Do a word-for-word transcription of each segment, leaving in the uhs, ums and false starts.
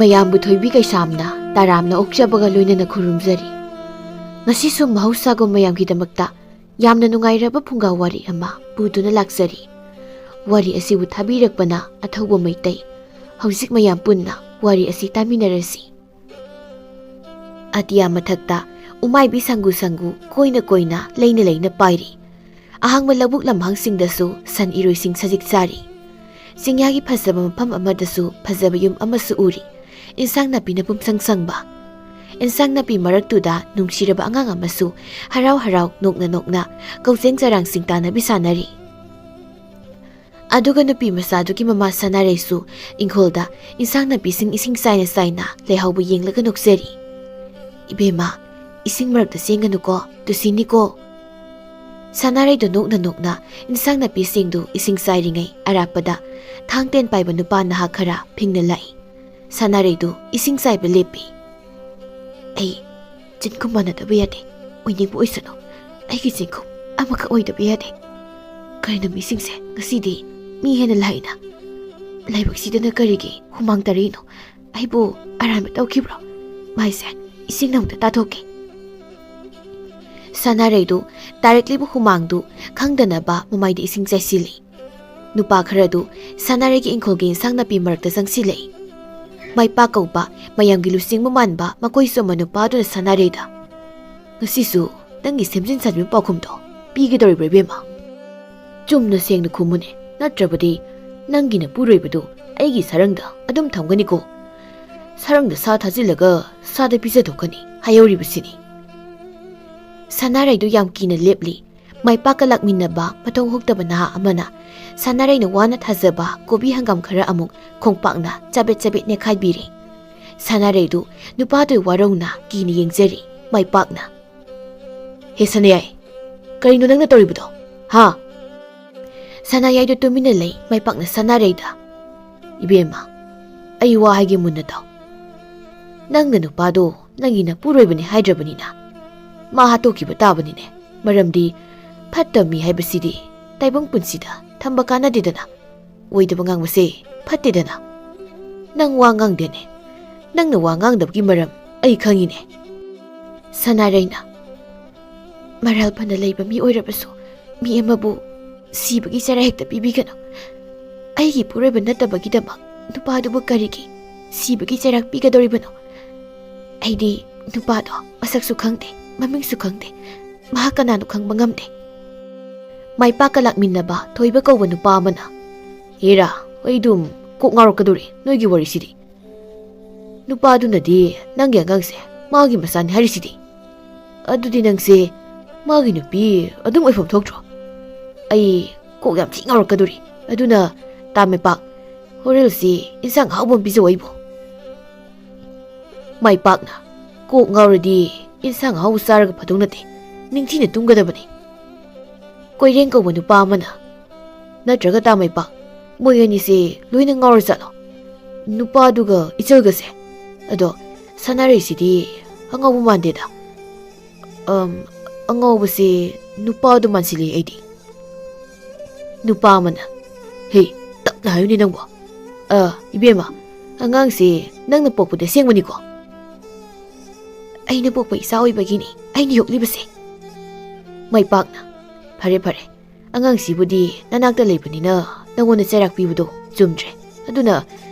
ꯃꯌꯥꯝꯕꯨ ꯊꯣꯏꯕꯤ ꯀꯩꯁꯥꯝꯅ ꯇꯔꯥꯝꯅ ꯑꯣꯛꯆꯕꯒ ꯂꯣꯏꯅꯅ ꯈꯨꯔꯨꯝꯖꯔꯤ꯫ ꯉꯁꯤꯁꯨ ꯃꯍꯧꯁꯥꯒꯨꯝ ꯃꯌꯥꯝꯒꯤꯗꯃꯛꯇ ꯌꯥꯝꯅ ꯅꯨꯡꯉꯥꯏꯔꯕ ꯐꯨꯡꯒꯥ ꯋꯥꯔꯤ ꯑꯃ ꯄꯨꯗꯨꯅ ꯂꯥꯛꯆꯔꯤ꯫ ꯋꯥꯔꯤ ꯑꯁꯤꯕꯨ ꯊꯥꯕꯤꯔꯛꯄꯅ ꯑꯊꯧꯕ ꯃꯩꯇꯩ꯫ ꯍꯧꯖꯤꯛ ꯃꯌꯥꯝ ꯄꯨꯟꯅ ꯋꯥꯔꯤ ꯑꯁꯤ ꯇꯥꯃꯤꯟꯅꯔꯁꯤ꯫ ꯑꯇꯤꯌꯥ ꯃꯊꯛꯇ ꯎꯃꯥꯏꯕꯤ ꯁꯪꯒꯨ ꯁꯪꯒꯨ, ꯀꯣꯏꯅ ꯀꯣꯏꯅ, ꯂꯩꯅ ꯂꯩꯅ ꯄꯥꯏꯔꯤ꯫ ꯑꯍꯥꯡꯕ ꯂꯧꯕꯨꯛ ꯂꯝꯍꯥꯡꯁꯤꯡꯗꯁꯨ ꯁꯟ ꯏꯔꯣꯏꯁꯤꯡ ꯁꯖꯤꯛ ꯆꯥꯔꯤ꯫ ꯆꯤꯡꯌꯥꯒꯤ ꯐꯖꯕ ꯃꯐꯝ ꯑꯃꯗꯁꯨ ꯐꯖꯕ ꯌꯨꯝ ꯑꯃꯁꯨ ꯎꯔꯤ꯫ ꯏꯟꯁꯥꯡ ꯅꯥꯄꯤꯅ ꯄꯨꯝꯁꯪ ꯁꯪꯕ꯫ ꯏꯟꯁꯥꯡ ꯅꯥꯄꯤ ꯃꯔꯛꯇꯨꯗ ꯅꯨꯡꯁꯤꯔꯕ ꯑꯉꯥꯡ ꯑꯃꯁꯨ ꯍꯔꯥꯎ ꯍꯔꯥꯎ, ꯅꯣꯛꯅ ꯅꯣꯛꯅ ꯀꯧꯖꯦꯡ ꯆꯔꯥꯡꯁꯤꯡ ꯇꯥꯟꯅꯕꯤ ꯁꯥꯟꯅꯔꯤ꯫ ꯑꯗꯨꯒ ꯅꯨꯄꯤ ꯃꯆꯥꯗꯨꯒꯤ ꯃꯃꯥ ꯁꯅꯥꯔꯩꯁꯨ ꯏꯪꯈꯣꯜꯗ ꯏꯟꯁꯥꯡ ꯅꯥꯄꯤꯁꯤꯡ ꯏꯁꯤꯡ ꯆꯥꯏꯅ ꯆꯥꯏꯅ ꯂꯩꯍꯥꯎꯕ ꯌꯦꯡꯂꯒ ꯅꯣꯛꯆꯔꯤ꯫ "ꯏꯕꯦꯝꯃ, ꯏꯁꯤꯡ ꯃꯔꯛꯇ ꯆꯦꯟꯒꯅꯨꯀꯣ, ꯇꯨꯁꯤꯅꯤꯀꯣ꯫" ꯁꯅꯥꯔꯩꯗꯨ ꯅꯣꯛꯅ ꯅꯣꯛꯅ ꯏꯟꯁꯥꯡ ꯅꯥꯄꯤꯁꯤꯡꯗꯨ ꯏꯁꯤꯡ ꯆꯥꯏꯔꯤꯉꯩ ꯑꯔꯥꯞꯄꯗ ꯊꯥꯡ ꯇꯦꯟ ꯄꯥꯏꯕ ꯅꯨꯄꯥ ꯅꯍꯥ ꯈꯔ ꯐꯤꯡꯅ ꯂꯥꯛꯏ꯫ ꯁꯅꯥꯔꯩꯗꯨ ꯏꯁꯤꯡ ꯆꯥꯏꯕ ꯂꯦꯞꯄꯤ꯫ "ꯑꯩ ꯆꯤꯟꯈꯨꯝ ꯃꯥꯟꯅꯗꯕ ꯌꯥꯗꯦ꯫ ꯑꯣꯏꯅꯤꯡꯕ ꯑꯣꯏꯁꯅꯨ꯫ ꯑꯩꯒꯤ ꯆꯤꯟꯈꯨꯝ ꯑꯃꯈꯛ ꯑꯣꯏꯗꯕ ꯌꯥꯗꯦ꯫ ꯀꯔꯤꯅꯣ ꯃꯤꯁꯤꯡꯁꯦ ꯉꯁꯤꯗꯤ ꯃꯤ ꯍꯦꯟꯅ ꯂꯥꯛꯏꯅ? ꯂꯥꯏꯕꯛꯁꯤꯗꯅ ꯀꯔꯤꯒꯤ ꯍꯨꯃꯥꯡ ꯇꯥꯔꯛꯏꯅꯣ? ꯑꯩꯕꯨ ꯑꯔꯥꯟꯕ ꯇꯧꯈꯤꯕ꯭ꯔꯣ? ꯃꯥꯏꯁꯦ, ꯏꯁꯤꯡꯅ ꯑꯃꯨꯛꯇ ꯇꯥꯊꯣꯛꯀꯦ꯫" ꯁꯅꯥꯔꯩꯗꯨ ꯇꯥꯔꯛꯂꯤꯕ ꯍꯨꯃꯥꯡꯗꯨ ꯈꯪꯗꯅꯕ ꯃꯃꯥꯏꯗ ꯏꯁꯤꯡ ꯆꯥꯏꯁꯤꯜꯂꯤ꯫ ꯅꯨꯄꯥ ꯈꯔꯗꯨ ꯁꯅꯥꯔꯩꯒꯤ ꯏꯪꯈꯣꯜꯒꯤ ꯏꯟꯁꯥꯡ ꯅꯥꯄꯤ ꯃꯔꯛꯇ ꯆꯪꯁꯤꯜꯂꯛꯏ꯫ ꯃꯥꯏꯄꯥꯛ ꯀꯧꯕ, ꯃꯌꯥꯝꯒꯤ ꯂꯨꯆꯤꯡꯕ ꯃꯥꯟꯕ ꯃꯀꯣꯏ ꯆꯨꯝꯕ ꯅꯨꯄꯥꯗꯨꯅ ꯁꯅꯥꯔꯩꯗ, "ꯉꯁꯤꯁꯨ ꯅꯪꯒꯤ ꯁꯦꯝꯖꯤꯟ ꯁꯥꯖꯤꯟꯕ ꯄꯥꯎꯈꯨꯝꯗꯣ ꯄꯤꯒꯗꯧꯔꯤꯕ꯭ꯔꯥ, ꯏꯕꯦꯝꯃ? ꯆꯨꯝꯅ ꯁꯦꯡꯅ ꯈꯨꯝꯃꯨꯅꯦ, ꯅꯠꯇ꯭ꯔꯕꯗꯤ ꯅꯪꯒꯤ ꯅꯄꯨꯔꯣꯏꯕꯗꯨ ꯑꯩꯒꯤ ꯁꯔꯪꯗ ꯑꯗꯨꯝ ꯊꯝꯒꯅꯤꯀꯣ꯫ ꯁꯔꯪꯗ ꯁꯥ ꯊꯥꯖꯤꯜꯂꯒ ꯁꯥꯗ ꯄꯤꯖꯊꯣꯛꯀꯅꯤ ꯍꯥꯏꯍꯧꯔꯤꯕꯁꯤꯅꯤ꯫" ꯁꯅꯥꯔꯩꯗꯨ ꯌꯥꯝ ꯀꯤꯅ ꯂꯦꯞꯂꯤ꯫ ꯃꯥꯏꯄꯥꯛꯀ ꯂꯥꯛꯃꯤꯟꯅꯕ ꯃꯊꯣꯡ ꯍꯨꯛꯇꯕ ꯅꯍꯥ ꯑꯃꯅ ꯁꯅꯥꯔꯩꯅ ꯋꯥꯅ ꯊꯥꯖꯕ ꯀꯣꯕꯤ ꯍꯪꯒꯥꯝ ꯈꯔ ꯑꯃꯨꯛ ꯈꯣꯡꯄꯥꯛꯅ ꯆꯕꯦꯠ ꯆꯕꯦꯠ ꯅꯦꯠꯈꯥꯏꯕꯤꯔꯦ꯫ ꯁꯅꯥꯔꯩꯗꯨ ꯅꯨꯄꯥꯗꯨ ꯋꯥꯔꯧꯅ ꯀꯤꯅ ꯌꯦꯡꯖꯔꯤ꯫ ꯃꯥꯏꯄꯥꯛꯅ, "ꯍꯦ ꯁꯅꯥꯌꯥꯏ, ꯀꯔꯤꯅꯣ ꯅꯪꯅ ꯇꯧꯔꯤꯕꯗꯣ? ꯍꯥ?" ꯁꯅꯥꯌꯥꯏꯗꯨ ꯇꯨꯃꯤꯟꯅ ꯂꯩ꯫ ꯃꯥꯏꯄꯥꯛꯅ ꯁꯅꯥꯔꯩꯗ, "ꯏꯕꯦꯝꯃ, ꯑꯩ ꯋꯥ ꯍꯥꯏꯒꯦ ꯃꯨꯟꯅ ꯇꯥꯎ꯫ ꯅꯪꯅ ꯅꯨꯄꯥꯗꯣ ꯅꯪꯒꯤ ꯅꯄꯨꯔꯣꯏꯕꯅꯤ ꯍꯥꯏꯗ꯭ꯔꯕꯅꯤꯅ ꯃꯥ ꯍꯥꯠꯇꯣꯛꯈꯤꯕ ꯇꯥꯕꯅꯤꯅꯦ꯫ ꯃꯔꯝꯗꯤ ꯐꯠꯇꯕ ꯃꯤ ꯍꯥꯏꯕꯁꯤꯗꯤ ꯇꯥꯏꯕꯪ ꯄꯨꯟꯁꯤꯗ ꯊꯝꯕ ꯀꯥꯟꯅꯗꯦꯗꯅ꯫ ꯑꯣꯏꯗꯕ ꯉꯥꯡꯕꯁꯦ ꯐꯠꯇꯦꯗꯅ꯫ ꯅꯪ ꯋꯥ ꯉꯥꯡꯗꯦꯅꯦ꯫ ꯅꯪꯅ ꯋꯥ ꯉꯥꯡꯗꯕꯒꯤ ꯃꯔꯝ ꯑꯩ ꯈꯪꯉꯤꯅꯦ꯫ ꯁꯅꯥꯔꯩꯅ, "ꯃꯔꯥꯜ ꯐꯅ ꯂꯩꯕ ꯃꯤ ꯑꯣꯏꯔꯕꯁꯨ, ꯃꯤ ꯑꯃꯕꯨ ꯁꯤꯕꯒꯤ ꯆꯩꯔꯥꯛ ꯍꯦꯛꯇ ꯄꯤꯕꯤꯒꯅꯨ꯫ ꯑꯩꯒꯤ ꯏꯄꯨꯔꯣꯏꯕ ꯅꯠꯇꯕꯒꯤꯗꯃꯛ ꯅꯨꯄꯥꯗꯨꯕꯨ ꯀꯔꯤꯒꯤ ꯁꯤꯕꯒꯤ ꯆꯩꯔꯥꯛ ꯄꯤꯒꯗꯧꯔꯤꯕꯅꯣ? ꯑꯩꯗꯤ ꯅꯨꯄꯥꯗꯣ ꯃꯁꯛꯁꯨ ꯈꯪꯗꯦ, ꯃꯃꯤꯡꯁꯨ ꯈꯪꯗꯦ꯫ ꯃꯍꯥꯛ ꯀꯅꯥꯅꯣ ꯈꯪꯕ ꯉꯝꯗꯦ꯫" ꯃꯥꯏꯄꯥꯛꯀ ꯂꯥꯛꯃꯤꯟꯅꯕ ꯊꯣꯏꯕ ꯀꯧꯕ ꯅꯨꯄꯥ ꯑꯃꯅ, "ꯍꯦꯔꯥ, ꯑꯩ ꯑꯗꯨꯝ ꯀꯣꯛ ꯉꯥꯎꯔꯛꯀꯗꯧꯔꯤ ꯅꯣꯏꯒꯤ ꯋꯥꯔꯤꯁꯤꯗꯤ꯫ ꯅꯨꯄꯥꯗꯨꯅꯗꯤ ꯅꯪꯒꯤ ꯑꯉꯥꯡꯁꯦ ꯃꯥꯒꯤ ꯃꯆꯥꯅꯤ ꯍꯥꯏꯔꯤꯁꯤꯗꯤ꯫ ꯑꯗꯨꯗꯤ ꯅꯪꯁꯦ ꯃꯥꯒꯤ ꯅꯨꯄꯤ ꯑꯗꯨꯝ ꯑꯣꯏꯐꯝ ꯊꯣꯛꯇ꯭ꯔꯣ? ꯑꯩ ꯀꯣꯛ ꯌꯥꯝ ꯊꯤ ꯉꯥꯎꯔꯛꯀꯗꯧꯔꯤ꯫ ꯑꯗꯨꯅ ꯇꯥ ꯃꯥꯏꯄꯥꯛ, ꯍꯣꯔꯦꯜꯁꯤ ꯏꯟꯁꯥꯡ ꯑꯍꯥꯎꯕ ꯑꯃ ꯄꯤꯖꯧ ꯑꯩꯕꯨ꯫" ꯃꯥꯏꯄꯥꯛꯅ, "ꯀꯣꯛ ꯉꯥꯎꯔꯗꯤ ꯏꯟꯁꯥꯡ ꯑꯍꯥꯎꯕ ꯆꯥꯔꯒ ꯐꯗꯧ ꯅꯠꯇꯦ, ꯅꯤꯡꯊꯤꯅ ꯇꯨꯝꯒꯗꯕꯅꯤ꯫" ꯀꯣꯏꯔꯦꯡ ꯀꯧꯕ ꯅꯨꯄꯥ ꯑꯃꯅ, "ꯅꯠꯇ꯭ꯔꯒ ꯇꯥ ꯃꯥꯏꯄꯥꯛ, ꯃꯣꯏ ꯑꯅꯤꯁꯦ ꯂꯣꯏꯅ ꯉꯥꯎꯔ ꯆꯠꯂꯣ, ꯅꯨꯄꯥꯗꯨꯒ ꯏꯆꯜꯒꯁꯦ꯫ ꯑꯗꯣ ꯁꯅꯥꯔꯩꯁꯤꯗꯤ ꯑꯉꯥꯎꯕ ꯃꯥꯟꯗꯦꯗ꯫ ꯑꯝ, ꯑꯉꯥꯎꯕꯁꯦ ꯅꯨꯄꯥꯗꯣ ꯃꯥꯟꯁꯤꯜꯂꯤ ꯑꯩꯗꯤ꯫" ꯅꯨꯄꯥ ꯑꯃꯅ, "ꯍꯦ, ꯇꯞꯅ ꯍꯥꯏꯌꯨꯅꯦ ꯅꯪꯕꯣ꯫ ꯑ, ꯏꯕꯦꯝꯃ, ꯑꯉꯥꯡꯁꯦ ꯅꯪꯅ ꯄꯣꯛꯄꯗꯤ ꯑꯁꯦꯡꯕꯅꯤꯀꯣ?" "ꯑꯩꯅ ꯄꯣꯛꯄ ꯏꯆꯥ ꯑꯣꯏꯕꯒꯤꯅꯤ ꯑꯩꯅ ꯌꯣꯛꯂꯤꯕꯁꯦ꯫" ꯃꯥꯏꯄꯥꯛꯅ, "ꯐꯔꯦ, ꯐꯔꯦ, ꯑꯉꯥꯡꯁꯤꯕꯨꯗꯤ ꯅꯅꯥꯛꯇ ꯂꯩꯕꯅꯤꯅ ꯅꯪꯉꯣꯟꯗ ꯆꯩꯔꯥꯛ ꯄꯤꯕꯗꯣ ꯆꯨꯝꯗ꯭ꯔꯦ꯫ ꯑꯗꯨꯅ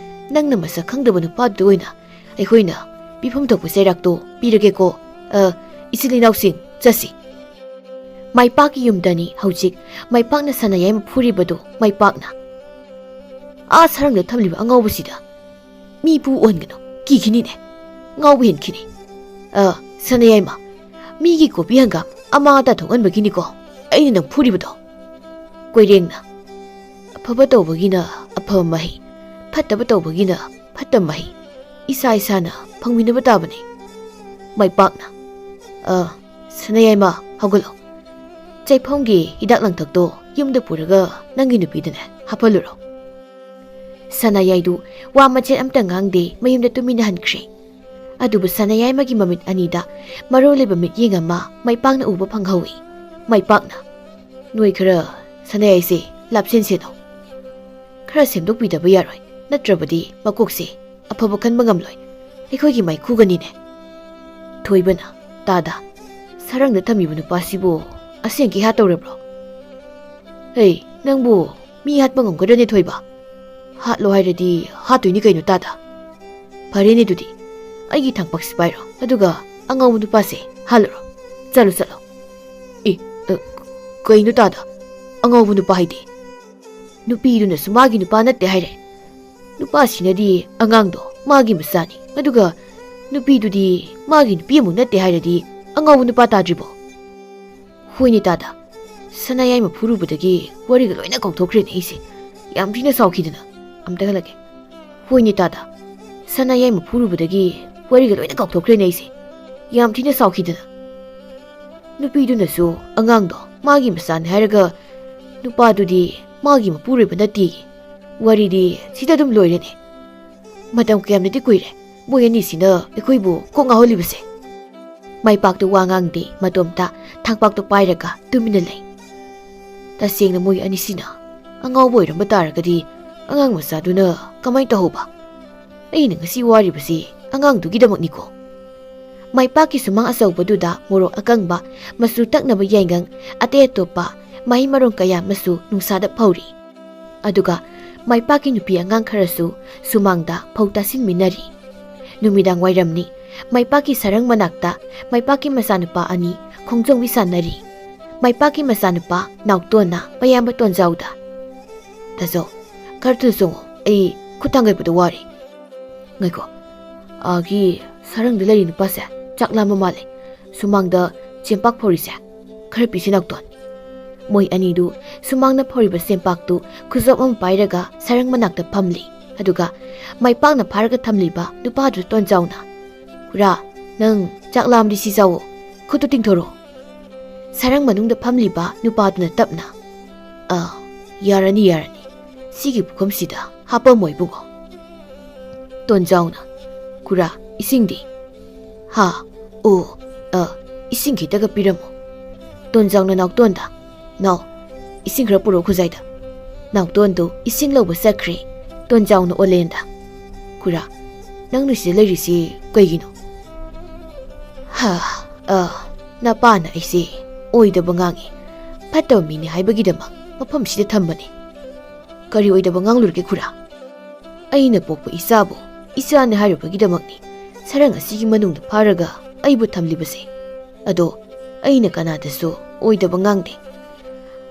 ꯅꯪꯅ ꯃꯁꯛ ꯈꯪꯗꯕ ꯅꯨꯄꯥꯗꯨꯗ ꯑꯣꯏꯅ ꯑꯩꯈꯣꯏꯅ ꯄꯤꯐꯝ ꯊꯣꯛꯄ ꯆꯩꯔꯥꯛꯇꯣ ꯄꯤꯔꯒꯦꯀꯣ꯫ ꯑ, ꯏꯆꯤꯜ ꯏꯅꯥꯎꯁꯤꯡ, ꯆꯠꯁꯤ꯫" ꯃꯥꯏꯄꯥꯛꯀꯤ ꯌꯨꯝꯗꯅꯤ ꯍꯧꯖꯤꯛ ꯃꯥꯏꯄꯥꯛꯅ ꯁꯅꯥꯌꯥꯏꯃ ꯐꯨꯔꯤꯕꯗꯨ꯫ ꯃꯥꯏꯄꯥꯛꯅ, "ꯑꯥ ꯁꯔꯪꯗ ꯊꯝꯂꯤꯕ ꯑꯉꯥꯎꯕꯁꯤꯗ ꯃꯤ ꯄꯨ ꯑꯣꯟꯒꯅꯨ, ꯀꯤꯈꯤꯅꯤꯅꯦ, ꯉꯥꯎꯕ ꯍꯦꯟꯈꯤꯅꯤ꯫ ꯑ, ꯁꯅꯥꯌꯥꯏꯃ, ꯃꯤꯒꯤ ꯀꯣꯕꯤ ꯍꯪꯒꯥꯝ ꯑꯃꯥꯡ ꯑꯇꯥ ꯊꯣꯛꯍꯟꯕꯒꯤꯅꯤꯀꯣ ꯑꯩꯅ ꯅꯪ ꯐꯨꯔꯤꯕꯗꯣ꯫" ꯀꯣꯏꯔꯦꯡꯅ, "ꯑꯐꯕ ꯇꯧꯕꯒꯤꯅ ꯑꯐꯕ ꯃꯍꯩ, ꯐꯠꯇꯕ ꯇꯧꯕꯒꯤꯅ ꯐꯠꯇꯕ ꯃꯍꯩ꯫ ꯏꯁꯥ ꯏꯁꯥꯅ ꯐꯪꯃꯤꯟꯅꯕ ꯇꯥꯕꯅꯤ꯫" ꯃꯥꯏꯄꯥꯛꯅ, "ꯑ, ꯁꯅꯥꯌꯥꯏꯃ, ꯍꯧꯒꯠꯂꯣ꯫ ꯆꯩꯐꯝꯒꯤ ꯍꯤꯗꯥꯛ ꯂꯥꯡꯊꯛꯇꯣ ꯌꯨꯝꯗ ꯄꯨꯔꯒ ꯅꯪꯒꯤ ꯅꯨꯄꯤꯗꯅꯦ ꯍꯥꯞꯍꯜꯂꯨꯔꯣ꯫" ꯁꯅꯥꯌꯥꯏꯗꯨ ꯋꯥ ꯃꯆꯦꯠ ꯑꯃꯇ ꯉꯥꯡꯗꯦ ꯃꯌꯨꯝꯗ ꯇꯨꯃꯤꯟꯅ ꯍꯟꯈ꯭ꯔꯦ꯫ ꯑꯗꯨꯕꯨ ꯁꯅꯥꯌꯥꯏꯃꯒꯤ ꯃꯃꯤꯠ ꯑꯅꯤꯗ ꯃꯔꯣꯜ ꯂꯩꯕ ꯃꯤꯠꯌꯦꯡ ꯑꯃ ꯃꯥꯏꯄꯥꯛꯅ ꯎꯕ ꯐꯪꯍꯧꯏ꯫ ꯃꯥꯏꯄꯥꯛꯅ, "ꯅꯣꯏ ꯈꯔ ꯁꯅꯥꯌꯥꯏꯁꯦ ꯂꯥꯞꯁꯤꯟꯁꯦꯗꯣ꯫ ꯈꯔ ꯁꯦꯝꯗꯣꯛꯄꯤꯗꯕ ꯌꯥꯔꯣꯏ, ꯅꯠꯇ꯭ꯔꯕꯗꯤ ꯃꯀꯣꯛꯁꯦ ꯑꯐꯕ ꯈꯟꯕ ꯉꯝꯂꯣꯏ꯫ ꯑꯩꯈꯣꯏꯒꯤ ꯃꯩꯈꯨꯒꯅꯤꯅꯦ꯫ ꯊꯣꯏꯕꯅ, "ꯇꯥꯗ, ꯁꯔꯪꯗ ꯊꯝꯃꯤꯕ ꯅꯨꯄꯥꯁꯤꯕꯨ ꯑꯁꯦꯡꯀꯤ ꯍꯥꯠꯇꯧꯔꯕ꯭ꯔꯣ?" "ꯍꯩ, ꯅꯪꯕꯨ ꯃꯤ ꯍꯥꯠꯄ ꯉꯝꯒꯗ꯭ꯔꯅꯦ ꯊꯣꯏꯕ? ꯍꯥꯠꯂꯣ ꯍꯥꯏꯔꯗꯤ ꯍꯥꯠꯇꯣꯏꯅꯤ ꯀꯩꯅꯣ ꯇꯥꯗ꯫ ꯐꯔꯦꯅꯦ ꯑꯗꯨꯗꯤ, ꯑꯩꯒꯤ ꯊꯥꯡꯄꯥꯛꯁꯤ ꯄꯥꯏꯔꯣ, ꯑꯗꯨꯒ ꯑꯉꯧꯕ ꯅꯨꯄꯥꯁꯦ ꯍꯥꯠꯂꯨꯔꯣ꯫ ꯆꯠꯂꯣ, ꯆꯠꯂꯣ꯫ ꯑꯦ, ꯑ, ꯀꯩꯅꯣ ꯇꯥꯗ? ꯑꯉꯧꯕ ꯅꯨꯄꯥ ꯍꯥꯏꯗꯤ?" "ꯅꯨꯄꯤꯗꯨꯅꯁꯨ ꯃꯥꯒꯤ ꯅꯨꯄꯥ ꯅꯠꯇꯦ ꯍꯥꯏꯔꯦ꯫ ꯅꯨꯄꯥꯁꯤꯅꯗꯤ ꯑꯉꯥꯡꯗꯣ ꯃꯥꯒꯤ ꯃꯆꯥꯅꯤ, ꯑꯗꯨꯒ ꯅꯨꯄꯤꯗꯨꯗꯤ ꯃꯥꯒꯤ ꯅꯨꯄꯤ ꯑꯃꯨꯛ ꯅꯠꯇꯦ ꯍꯥꯏꯔꯗꯤ ꯑꯉꯧꯕ ꯅꯨꯄꯥ ꯇꯥꯗ꯭ꯔꯤꯕꯣ?" "ꯍꯣꯏꯅꯦ ꯇꯥꯗ, ꯁꯅꯥꯌꯥꯏꯃ ꯐꯨꯔꯨꯕꯗꯒꯤ ꯋꯥꯔꯤꯒ ꯂꯣꯏꯅ ꯀꯥꯎꯊꯣꯛꯈ꯭ꯔꯦꯅꯦ ꯑꯩꯁꯦ꯫ ꯌꯥꯝ ꯊꯤꯅ ꯁꯥꯎꯈꯤꯗꯅ꯫ ꯑꯝꯇ ꯈꯜꯂꯒꯦ꯫ ꯍꯣꯏꯅꯦ ꯇꯥꯗ, ꯁꯅꯥꯌꯥꯏꯃ ꯐꯨꯔꯨꯕꯗꯒꯤ ꯋꯥꯔꯤꯒ ꯂꯣꯏꯅ ꯀꯥꯎꯊꯣꯛꯈ꯭ꯔꯦꯅꯦ ꯑꯩꯁꯦ꯫ ꯌꯥꯝ ꯊꯤꯅ ꯁꯥꯎꯈꯤꯗꯅ꯫ ꯅꯨꯄꯤꯗꯨꯅꯁꯨ ꯑꯉꯥꯡꯗꯣ ꯃꯥꯒꯤ ꯃꯆꯥꯅꯤ ꯍꯥꯏꯔꯒ ꯅꯨꯄꯥꯗꯨꯗꯤ ꯃꯥꯒꯤ ꯃꯄꯨꯔꯣꯏꯕ ꯅꯠꯇꯦ꯫ ꯋꯥꯔꯤꯗꯤ ꯁꯤꯗ ꯑꯗꯨꯝ ꯂꯣꯏꯔꯦꯅꯦ꯫ ꯃꯇꯝ ꯀꯌꯥꯝꯅꯗꯤ ꯀꯨꯏꯔꯦ ꯃꯣꯏ ꯑꯅꯤꯁꯤꯅ ꯑꯩꯈꯣꯏꯕꯨ ꯀꯣꯛ ꯉꯥꯎꯍꯜꯂꯤꯕꯁꯦ?" ꯃꯥꯏꯄꯥꯛꯇ ꯋꯥ ꯉꯥꯡꯗꯦ, ꯃꯇꯣꯝꯇ ꯊꯥꯡꯄꯥꯛꯇꯣ ꯄꯥꯏꯔꯒ ꯇꯨꯃꯤꯟꯅ ꯂꯩ꯫ ꯇꯁꯦꯡꯅ ꯃꯣꯏ ꯑꯅꯤꯁꯤꯅ ꯑꯉꯥꯎꯕ ꯑꯣꯏꯔꯝꯕ ꯇꯥꯔꯒꯗꯤ ꯑꯉꯥꯡ ꯃꯆꯥꯗꯨꯅ ꯀꯃꯥꯏꯅ ꯇꯧꯍꯧꯕ? ꯑꯩꯅ ꯉꯁꯤ ꯋꯥꯔꯤꯕꯁꯤ ꯑꯉꯥꯡꯗꯨꯒꯤꯗꯃꯛꯅꯤꯀꯣ꯫ ꯃꯥꯏꯄꯥꯛꯀꯤ ꯁꯨꯃꯥꯡ ꯑꯆꯧꯕꯗꯨꯗ ꯃꯣꯔꯣꯛ ꯑꯀꯪꯕ, ꯃꯆꯨ ꯇꯛꯅꯕ ꯌꯥꯏꯉꯪ, ꯑꯇꯩ ꯑꯇꯣꯞꯄ ꯃꯍꯩ ꯃꯔꯣꯡ ꯀꯌꯥ ꯑꯃꯁꯨ ꯅꯨꯡꯁꯥꯗ ꯐꯧꯔꯤ꯫ ꯑꯗꯨꯒ ꯃꯥꯏꯄꯥꯛꯀꯤ ꯅꯨꯄꯤ ꯑꯉꯥꯡ ꯈꯔꯁꯨ ꯁꯨꯃꯥꯡꯗ ꯐꯧ ꯇꯥꯁꯤꯟꯃꯤꯟꯅꯔꯤ꯫ ꯅꯨꯃꯤꯗꯥꯡ ꯋꯥꯏꯔꯝꯅꯤ꯫ ꯃꯥꯏꯄꯥꯛꯀꯤ ꯁꯔꯪ ꯃꯅꯥꯛꯇ ꯃꯥꯏꯄꯥꯛꯀꯤ ꯃꯆꯥꯅꯨꯄꯥ ꯑꯅꯤ ꯈꯣꯡꯖꯣꯝꯕꯤ ꯁꯥꯟꯅꯔꯤ꯫ ꯃꯥꯏꯄꯥꯛꯀꯤ ꯃꯆꯥꯅꯨꯄꯥ ꯅꯥꯎꯇꯣꯟꯅ ꯃꯌꯥꯝꯕ ꯇꯣꯟꯖꯥꯎꯗ, "ꯇꯥꯖꯧ, ꯈꯔ ꯊꯨꯅ ꯆꯣꯡꯉꯣ, ꯑꯩ ꯈꯨꯠ ꯊꯥꯡꯒꯠꯄꯗ ꯋꯥꯔꯦ꯫ ꯉꯥꯏꯈꯣ, ꯑꯥꯒꯤ ꯁꯔꯪꯗ ꯂꯩꯔꯤ ꯅꯨꯄꯥꯁꯦ ꯆꯥꯛ ꯂꯥꯝꯕ ꯃꯥꯜꯂꯦ꯫ ꯁꯨꯃꯥꯡꯗ ꯆꯦꯡꯄꯥꯛ ꯐꯧꯔꯤꯁꯦ ꯈꯔ ꯄꯤꯁꯤ ꯅꯥꯎꯇꯣꯟ꯫" ꯃꯣꯏ ꯑꯅꯤꯗꯨ ꯁꯨꯃꯥꯡꯅ ꯐꯧꯔꯤꯕ ꯆꯦꯡꯄꯥꯛꯇꯨ ꯈꯨꯖꯣꯞ ꯑꯃ ꯄꯥꯏꯔꯒ ꯁꯔꯪ ꯃꯅꯥꯛꯇ ꯐꯝꯂꯤ꯫ ꯑꯗꯨꯒ ꯃꯥꯏꯄꯥꯛꯅ ꯐꯥꯔꯒ ꯊꯝꯂꯤꯕ ꯅꯨꯄꯥꯗꯨꯗ ꯇꯣꯟꯖꯥꯎꯅ, "ꯈꯨꯔꯥ, ꯅꯪ ꯆꯥꯛ ꯂꯥꯝꯗꯤ ꯁꯤ ꯆꯥꯎꯑꯣ, ꯈꯨꯠꯇꯨ ꯇꯤꯡꯊꯣꯔꯛꯑꯣ꯫" ꯁꯔꯪ ꯃꯅꯨꯡꯗ ꯐꯝꯂꯤꯕ ꯅꯨꯄꯥꯗꯨꯅ ꯇꯞꯅ, "ꯑ, ꯌꯥꯔꯅꯤ, ꯌꯥꯔꯅꯤ꯫ ꯁꯤꯒꯤ ꯄꯨꯈꯝꯁꯤꯗ ꯍꯥꯞꯄꯝꯃꯣ ꯏꯕꯨꯡꯉꯣ꯫" ꯇꯣꯟꯖꯥꯎꯅ, "ꯈꯨꯔꯥ, ꯏꯁꯤꯡꯗꯤ?" "ꯍꯥ? ꯑꯣ, ꯑ, ꯏꯁꯤꯡ ꯈꯤꯇꯒ ꯄꯤꯔꯝꯃꯣ꯫" ꯇꯣꯟꯖꯥꯎꯅ ꯅꯥꯎꯇꯣꯟꯗ, "ꯅꯥꯎ, ꯏꯁꯤꯡ ꯈꯔ ꯄꯨꯔꯛꯑꯣ ꯈꯨꯖꯥꯏꯗ꯫" ꯅꯥꯎꯇꯣꯟꯗꯨ ꯏꯁꯤꯡ ꯂꯧꯕ ꯆꯠꯈ꯭ꯔꯦ꯫ ꯇꯣꯟꯖꯥꯎꯅ ꯑꯣꯂꯦꯟꯗ, "ꯈꯨꯔꯥ, ꯅꯪꯅ ꯁꯤꯗ ꯂꯩꯔꯤꯁꯤ ꯀꯩꯒꯤꯅꯣ? ꯍꯥ, ꯑ, ꯅꯄꯥꯅ ꯑꯩꯁꯦ ꯑꯣꯏꯗꯕ ꯉꯥꯡꯉꯤ, ꯐꯠꯇꯕ ꯃꯤꯅꯤ ꯍꯥꯏꯕꯒꯤꯗꯃꯛ ꯃꯐꯝꯁꯤꯗ ꯊꯝꯕꯅꯤ꯫ ꯀꯔꯤ ꯑꯣꯏꯗꯕ ꯉꯥꯡꯂꯨꯔꯒꯦ ꯈꯨꯔꯥ? ꯑꯩꯅ ꯄꯣꯛꯄ ꯏꯆꯥꯕꯨ ꯏꯆꯥꯅꯤ ꯍꯥꯏꯔꯨꯕꯒꯤꯗꯃꯛꯅꯤ ꯁꯔꯪ ꯑꯁꯤꯒꯤ ꯃꯅꯨꯡꯗ ꯐꯥꯔꯒ ꯑꯩꯕꯨ ꯊꯝꯂꯤꯕꯁꯦ꯫ ꯑꯗꯣ ꯑꯩꯅ ꯀꯅꯥꯗꯁꯨ ꯑꯣꯏꯗꯕ ꯉꯥꯡꯗꯦ꯫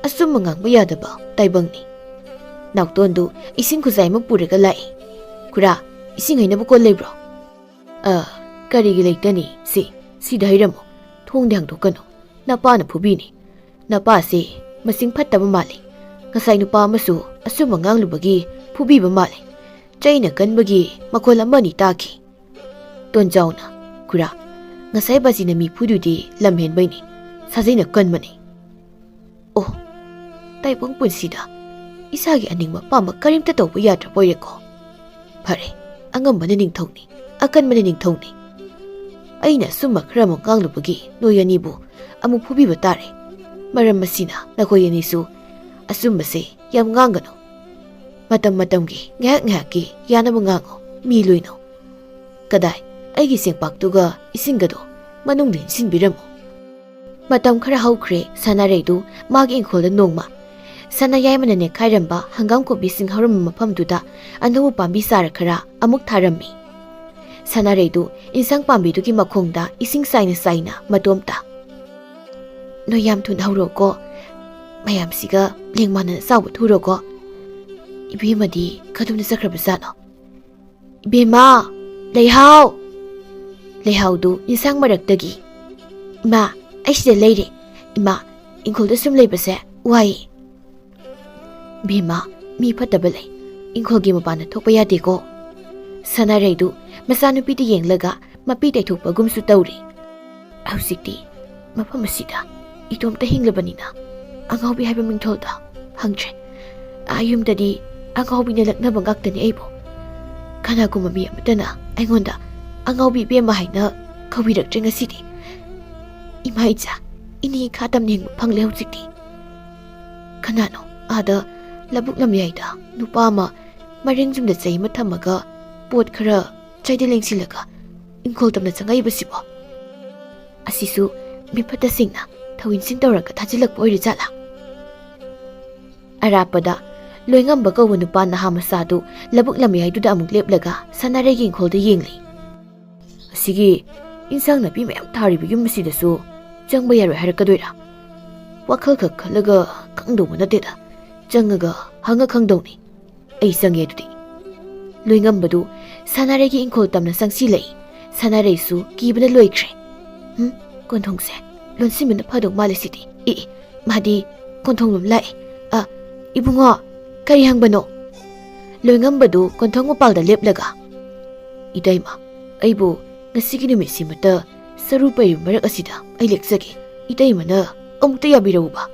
ꯑꯆꯨꯝꯕ ꯉꯥꯡꯕ ꯌꯥꯗꯕ ꯇꯥꯏꯕꯪꯅꯤ꯫ ꯅꯥꯎꯇꯣꯟꯗꯨ ꯏꯁꯤꯡ ꯈꯨꯖꯥꯏ ꯑꯃ ꯄꯨꯔꯒ ꯂꯥꯛꯏ꯫ "ꯈꯨꯔꯥ, ꯏꯁꯤꯡ ꯍꯩꯅꯕ ꯀꯣꯜ ꯂꯩꯕ꯭ꯔꯣ?" "ꯑ, ꯀꯔꯤꯒꯤ ꯂꯩꯇꯅꯤ? ꯁꯤ, ꯁꯤꯗ ꯍꯩꯔꯝꯃꯨ꯫ ꯊꯣꯡꯗꯤ ꯍꯥꯡꯗꯣꯛꯀꯅꯨ꯫ ꯅꯄꯥꯅ ꯐꯨꯕꯤꯅꯤ꯫ ꯅꯄꯥꯁꯦ ꯃꯁꯤꯡ ꯐꯠꯇꯕ ꯃꯥꯜꯂꯤ꯫ ꯉꯁꯥꯏ ꯅꯨꯄꯥ ꯑꯃꯁꯨ ꯑꯆꯨꯝꯕ ꯉꯥꯡꯂꯨꯕꯒꯤ ꯐꯨꯕꯤꯕ ꯃꯥꯜꯂꯤ꯫ ꯆꯩꯅ ꯀꯟꯕꯒꯤ ꯃꯈꯣꯜ ꯑꯃ ꯑꯅꯤ ꯇꯥꯈꯤ꯫" ꯇꯣꯟꯖꯥꯎꯅ, "ꯈꯨꯔꯥ, ꯉꯁꯥꯏ ꯕꯥꯖꯤꯅ ꯃꯤ ꯐꯨꯗꯨꯗꯤ ꯂꯝ ꯍꯦꯟꯕꯩꯅꯤ, ꯁꯥꯖꯩꯅ ꯀꯟꯕꯅꯤ꯫" ꯑꯣ, ꯇꯥꯏꯕꯪ ꯄꯨꯟꯁꯤꯗ ꯏꯁꯥꯒꯤ ꯑꯅꯤꯡꯕ ꯑꯄꯥꯝꯕ ꯀꯔꯤꯝꯇ ꯇꯧꯕ ꯌꯥꯗ꯭ꯔꯕ ꯑꯣꯏꯔꯦꯀꯣ꯫ ꯐꯔꯦ, ꯑꯉꯝꯕꯅ ꯅꯤꯡꯊꯧꯅꯤ, ꯑꯀꯟꯕꯅ ꯅꯤꯡꯊꯧꯅꯤ꯫ ꯑꯩꯅ ꯑꯆꯨꯝꯕ ꯈꯔ ꯑꯃꯨꯛ ꯉꯥꯡꯂꯨꯕꯒꯤ ꯅꯣꯏ ꯑꯅꯤꯕꯨ ꯑꯃꯨꯛ ꯐꯨꯕꯤꯕ ꯇꯥꯔꯦ꯫ ꯃꯔꯝ ꯑꯁꯤꯅ ꯅꯈꯣꯏ ꯑꯅꯤꯁꯨ ꯑꯆꯨꯝꯕꯁꯦ ꯌꯥꯝ ꯉꯥꯡꯒꯅꯨ꯫ ꯃꯇꯝ ꯃꯇꯝꯒꯤ, ꯉꯥꯏꯍꯥꯛ ꯉꯥꯏꯍꯥꯛꯀꯤ ꯌꯥꯅꯕ ꯉꯥꯡꯉꯨ, ꯃꯤ ꯂꯣꯏꯅꯧ꯫ ꯀꯗꯥꯏ, ꯑꯩꯒꯤ ꯆꯦꯡꯄꯥꯛꯇꯨꯒ ꯏꯁꯤꯡꯒꯗꯣ ꯃꯅꯨꯡꯗ ꯏꯟꯁꯤꯟꯕꯤꯔꯝꯃꯨ꯫ ꯃꯇꯝ ꯈꯔ ꯍꯧꯈ꯭ꯔꯦ, ꯁꯅꯥꯔꯩꯗꯨ ꯃꯥꯒꯤ ꯏꯪꯈꯣꯜꯗ ꯅꯣꯡꯃ ꯁꯅꯥ ꯌꯥꯏꯃꯅ ꯅꯦꯠꯈꯥꯏꯔꯝꯕ ꯍꯪꯒꯥꯝ ꯀꯣꯕꯤꯁꯤꯡ ꯍꯧꯔꯝꯕ ꯃꯐꯝꯗꯨꯗ ꯑꯅꯧꯕ ꯄꯥꯝꯕꯤ ꯆꯥꯔ ꯈꯔ ꯑꯃꯨꯛ ꯊꯥꯔꯝꯃꯤ꯫ ꯁꯅꯥꯔꯩꯗꯨ ꯏꯟꯁꯥꯡ ꯄꯥꯝꯕꯤꯗꯨꯒꯤ ꯃꯈꯣꯡꯗ ꯏꯁꯤꯡ ꯆꯥꯏꯅ ꯆꯥꯏꯅ ꯃꯇꯣꯝꯇ, "ꯅꯣꯏ ꯌꯥꯝ ꯊꯨꯅ ꯍꯧꯔꯣꯀꯣ, ꯃꯌꯥꯝꯁꯤꯒ ꯂꯦꯡ ꯃꯥꯟꯅꯅ ꯆꯥꯎꯕ ꯊꯨꯔꯣꯀꯣ꯫ ꯏꯕꯦꯝꯃꯗꯤ ꯀꯗꯣꯝꯗ ꯆꯠꯈ꯭ꯔꯕꯖꯥꯠꯅꯣ? ꯏꯕꯦꯝꯃ, ꯂꯩꯍꯥꯎ!" ꯂꯩꯍꯥꯎꯗꯨ ꯏꯟꯁꯥꯡ ꯃꯔꯛꯇꯒꯤ, "ꯏꯃꯥ, ꯑꯩ ꯁꯤꯗ ꯂꯩꯔꯦ꯫ ꯏꯃꯥ, ꯏꯪꯈꯣꯜꯗ ꯁꯨꯝ ꯂꯩꯕꯁꯦ ꯋꯥꯏ꯫" "ꯏꯕꯦꯝꯃ, ꯃꯤ ꯐꯠꯇꯕ ꯂꯩ, ꯏꯪꯈꯣꯜꯒꯤ ꯃꯄꯥꯟꯗ ꯊꯣꯛꯄ ꯌꯥꯗꯦꯀꯣ꯫" ꯁꯅꯥꯔꯩꯗꯨ ꯃꯆꯥꯅꯨꯄꯤꯗ ꯌꯦꯡꯂꯒ ꯃꯄꯤ ꯇꯩꯊꯣꯛꯄꯒꯨꯝꯁꯨ ꯇꯧꯔꯤ꯫ "ꯍꯧꯖꯤꯛꯇꯤ ꯃꯐꯝ ꯑꯁꯤꯗ ꯏꯇꯣꯝꯇ ꯍꯤꯡꯂꯕꯅꯤꯅ ꯑꯉꯥꯎꯕꯤ ꯍꯥꯏꯕ ꯃꯤꯡꯊꯣꯜꯗ ꯐꯪꯗ꯭ꯔꯦ꯫ ꯑꯥ ꯌꯨꯝꯗꯗꯤ ꯑꯉꯥꯎꯕꯤꯅ ꯂꯛꯅꯕ ꯉꯥꯛꯇꯅꯤ ꯑꯩꯕꯨ꯫ ꯀꯅꯥꯒꯨꯝꯕ ꯃꯤ ꯑꯃꯠꯇꯅ ꯑꯩꯉꯣꯟꯗ ꯑꯉꯥꯎꯕꯤ ꯏꯕꯦꯝꯃ ꯍꯥꯏꯅ ꯀꯧꯕꯤꯔꯛꯇ꯭ꯔꯦ ꯉꯁꯤꯗꯤ꯫ ꯏꯃꯥ ꯏꯆꯥ, ꯏꯅꯦ ꯏꯈꯥ ꯇꯝꯅ ꯍꯤꯡꯕ ꯐꯪꯂꯦ ꯍꯧꯖꯤꯛꯇꯤ꯫ ꯀꯅꯥꯅꯣ ꯑꯥꯗ ꯂꯧꯕꯨꯛ ꯂꯝꯌꯥꯏꯗ ꯅꯨꯄꯥ ꯑꯃ ꯃꯔꯤꯡ ꯌꯨꯝꯗ ꯆꯩ ꯑꯃ ꯊꯝꯃꯒ ꯄꯣꯠ ꯈꯔ ꯀꯩꯗ ꯂꯦꯡꯁꯤꯜꯂꯒ ꯏꯪꯈꯣꯜ ꯇꯝꯅ ꯆꯪꯉꯛꯏꯕꯁꯤꯕꯣ? ꯑꯁꯤꯁꯨ ꯃꯤꯐꯠꯇꯁꯤꯡꯅ ꯊꯧꯏꯟꯁꯤꯡ ꯇꯧꯔꯒ ꯊꯥꯖꯤꯜꯂꯛꯄ ꯑꯣꯏꯔꯤꯖꯥꯠꯂꯥ? ꯑꯔꯥꯞꯄꯗ ꯂꯣꯏꯉꯝꯕ ꯀꯧꯕ ꯅꯨꯄꯥ ꯅꯍꯥ ꯃꯆꯥꯗꯨ ꯂꯧꯕꯨꯛ ꯂꯝꯌꯥꯏꯗꯨꯗ ꯑꯃꯨꯛ ꯂꯦꯞꯂꯒ ꯁꯅꯥꯔꯩꯒꯤ ꯏꯪꯈꯣꯜꯗ ꯌꯦꯡꯂꯤ꯫ ꯑꯁꯤꯒꯤ ꯏꯟꯁꯥꯡ ꯅꯥꯄꯤ ꯃꯌꯥꯝ ꯊꯥꯔꯤꯕ ꯌꯨꯝ ꯑꯁꯤꯗꯁꯨ ꯆꯪꯕ ꯌꯥꯔꯣꯏ ꯍꯥꯏꯔꯛꯀꯗꯣꯏꯔꯥ? ꯋꯥꯈꯜ ꯈꯛ ꯈꯜꯂꯒ ꯈꯪꯗꯧꯕ ꯅꯠꯇꯦꯗ꯫ ꯆꯪꯉꯒ ꯍꯪꯉ ꯈꯪꯗꯧꯅꯤ꯫ ꯑꯩ ꯆꯪꯉꯦ ꯑꯗꯨꯗꯤ꯫ ꯂꯣꯏꯉꯝꯕꯗꯨ ꯁꯅꯥꯔꯩꯒꯤ ꯏꯪꯈꯣꯜ ꯇꯝꯅ ꯆꯪꯁꯤꯜꯂꯛꯏ꯫ ꯁꯅꯥꯔꯩꯁꯨ ꯀꯤꯕꯅ ꯂꯣꯏꯈ꯭ꯔꯦ꯫ ꯍꯨꯝ, ꯀꯣꯟꯊꯣꯡꯁꯦ ꯂꯣꯟꯁꯤꯟꯕꯅ ꯐꯗꯧ ꯃꯥꯜꯂꯦ ꯁꯤꯗꯤ꯫ ꯏ, ꯏ, ꯃꯥꯗꯤ ꯀꯣꯟꯊꯣꯡ ꯂꯣꯝ ꯂꯥꯛꯑꯦ꯫ ꯑ, ꯏꯕꯨꯡꯉꯣ, ꯀꯔꯤ ꯍꯪꯕꯅꯣ? ꯂꯣꯏꯉꯝꯕꯗꯨ ꯀꯣꯟꯊꯣꯡ ꯃꯄꯥꯜꯗ ꯂꯦꯞꯂꯒ, "ꯏꯇꯩꯃ, ꯑꯩꯕꯨ ꯉꯁꯤꯒꯤ ꯅꯨꯃꯤꯠꯁꯤꯃꯇ ꯆꯔꯨ ꯄꯩꯔꯤꯕ ꯃꯔꯛ ꯑꯁꯤꯗ ꯑꯩ ꯂꯦꯛꯆꯒꯦ꯫ ꯏꯇꯩꯃꯅ ꯑꯃꯨꯛꯇ ꯌꯥꯕꯤꯔꯛꯎꯕ꯫"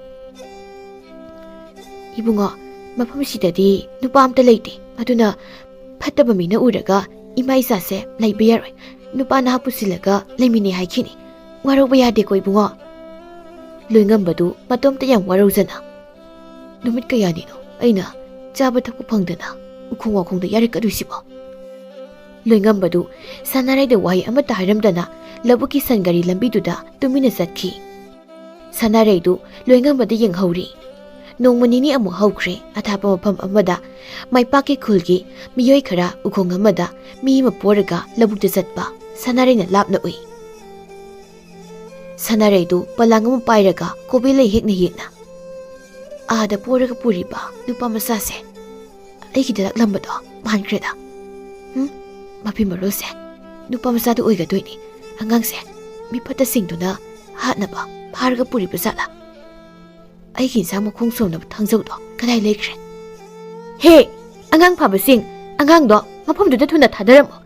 "ꯏꯕꯨꯡꯉꯣ, ꯃꯐꯝꯁꯤꯗꯗꯤ ꯅꯨꯄꯥ ꯑꯝꯇ ꯂꯩꯇꯦ꯫ ꯑꯗꯨꯅ ꯐꯠꯇꯕ ꯃꯤꯅ ꯎꯔꯒ ꯏꯃꯥ ꯏꯆꯥꯁꯦ ꯂꯩꯕ ꯌꯥꯔꯣꯏ꯫ ꯅꯨꯄꯥ ꯅꯍꯥ ꯄꯨꯁꯤꯜꯂꯒ ꯂꯩꯃꯤꯟꯅꯩ ꯍꯥꯏꯈꯤꯅꯤ꯫ ꯋꯥꯔꯧꯕ ꯌꯥꯗꯦꯀꯣ ꯏꯕꯨꯡꯉꯣ꯫" ꯂꯣꯏꯉꯝꯕꯗꯨ ꯃꯇꯣꯝꯇ ꯌꯥꯝ ꯋꯥꯔꯧꯖꯅ, "ꯅꯨꯃꯤꯠ ꯀꯌꯥꯅꯤꯅꯣ ꯑꯩꯅ ꯆꯥꯕ ꯊꯛꯄ ꯐꯪꯗꯅ ꯎꯈꯣꯡ ꯋꯥꯈꯣꯡꯗ ꯌꯥꯔꯛꯀꯗꯣꯏꯁꯤꯕꯣ?" ꯂꯣꯏꯉꯝꯕꯗꯨ ꯁꯅꯥꯔꯩꯗ ꯋꯥꯍꯩ ꯑꯃꯠꯇ ꯍꯥꯏꯔꯝꯗꯅ ꯂꯧꯕꯨꯛꯀꯤ ꯁꯟꯒꯥꯔꯤ ꯂꯝꯕꯤꯗꯨꯗ ꯇꯨꯃꯤꯟꯅ ꯆꯠꯈꯤ꯫ ꯁꯅꯥꯔꯩꯗꯨ ꯂꯣꯏꯉꯝꯕꯗ ꯌꯦꯡꯍꯧꯔꯤ꯫ ꯅꯣꯡꯃ ꯅꯤꯅꯤ ꯑꯃꯨꯛ ꯍꯧꯈ꯭ꯔꯦ꯫ ꯑꯊꯥꯞꯄ ꯃꯐꯝ ꯑꯃꯗ ꯃꯥꯏꯄꯥꯛꯀꯤ ꯈꯨꯜꯒꯤ ꯃꯤꯑꯣꯏ ꯈꯔ ꯎꯈꯣꯡ ꯑꯃꯗ ꯃꯤ ꯑꯃ ꯄꯣꯔꯒ ꯂꯧꯕꯨꯛꯇ ꯆꯠꯄ ꯁꯅꯥꯔꯩꯅ ꯂꯥꯞꯅ ꯎꯏ꯫ ꯁꯅꯥꯔꯩꯗꯨ ꯄꯂꯥꯡ ꯑꯃ ꯄꯥꯏꯔꯒ ꯀꯣꯕꯤ ꯂꯩ ꯍꯦꯛꯅ ꯍꯦꯛꯅ, "ꯑꯥꯗ ꯄꯣꯔꯒ ꯄꯨꯔꯤꯕ ꯅꯨꯄꯥ ꯃꯆꯥꯁꯦ ꯑꯩꯒꯤꯗ ꯂꯥꯛꯂꯝꯕꯗꯣ ꯃꯥꯟꯈ꯭ꯔꯦꯗ꯫ ꯎꯝ, ꯃꯐꯤ ꯃꯔꯣꯜꯁꯦ ꯅꯨꯄꯥ ꯃꯆꯥꯗꯨ ꯑꯣꯏꯒꯗꯣꯏꯅꯤ꯫ ꯑꯉꯥꯡꯁꯦ ꯃꯤꯐꯠꯇꯁꯤꯡꯗꯨꯅ ꯍꯥꯠꯅꯕ ꯐꯥꯔꯒ ꯄꯨꯔꯤꯕ ꯖꯥꯠꯂꯥ? ꯑꯩꯒꯤ ꯏꯟꯁꯥꯡ ꯃꯈꯣꯡ ꯁꯣꯝꯅꯕ ꯊꯥꯡꯖꯧꯗꯣ ꯀꯗꯥꯏ ꯂꯩꯈ꯭ꯔꯦ? ꯍꯦ, ꯑꯉꯥꯡ ꯐꯥꯕꯁꯤꯡ, ꯑꯉꯥꯡꯗꯣ ꯃꯐꯝꯗꯨꯗ ꯊꯨꯅ ꯊꯥꯗꯔꯝꯃꯨ꯫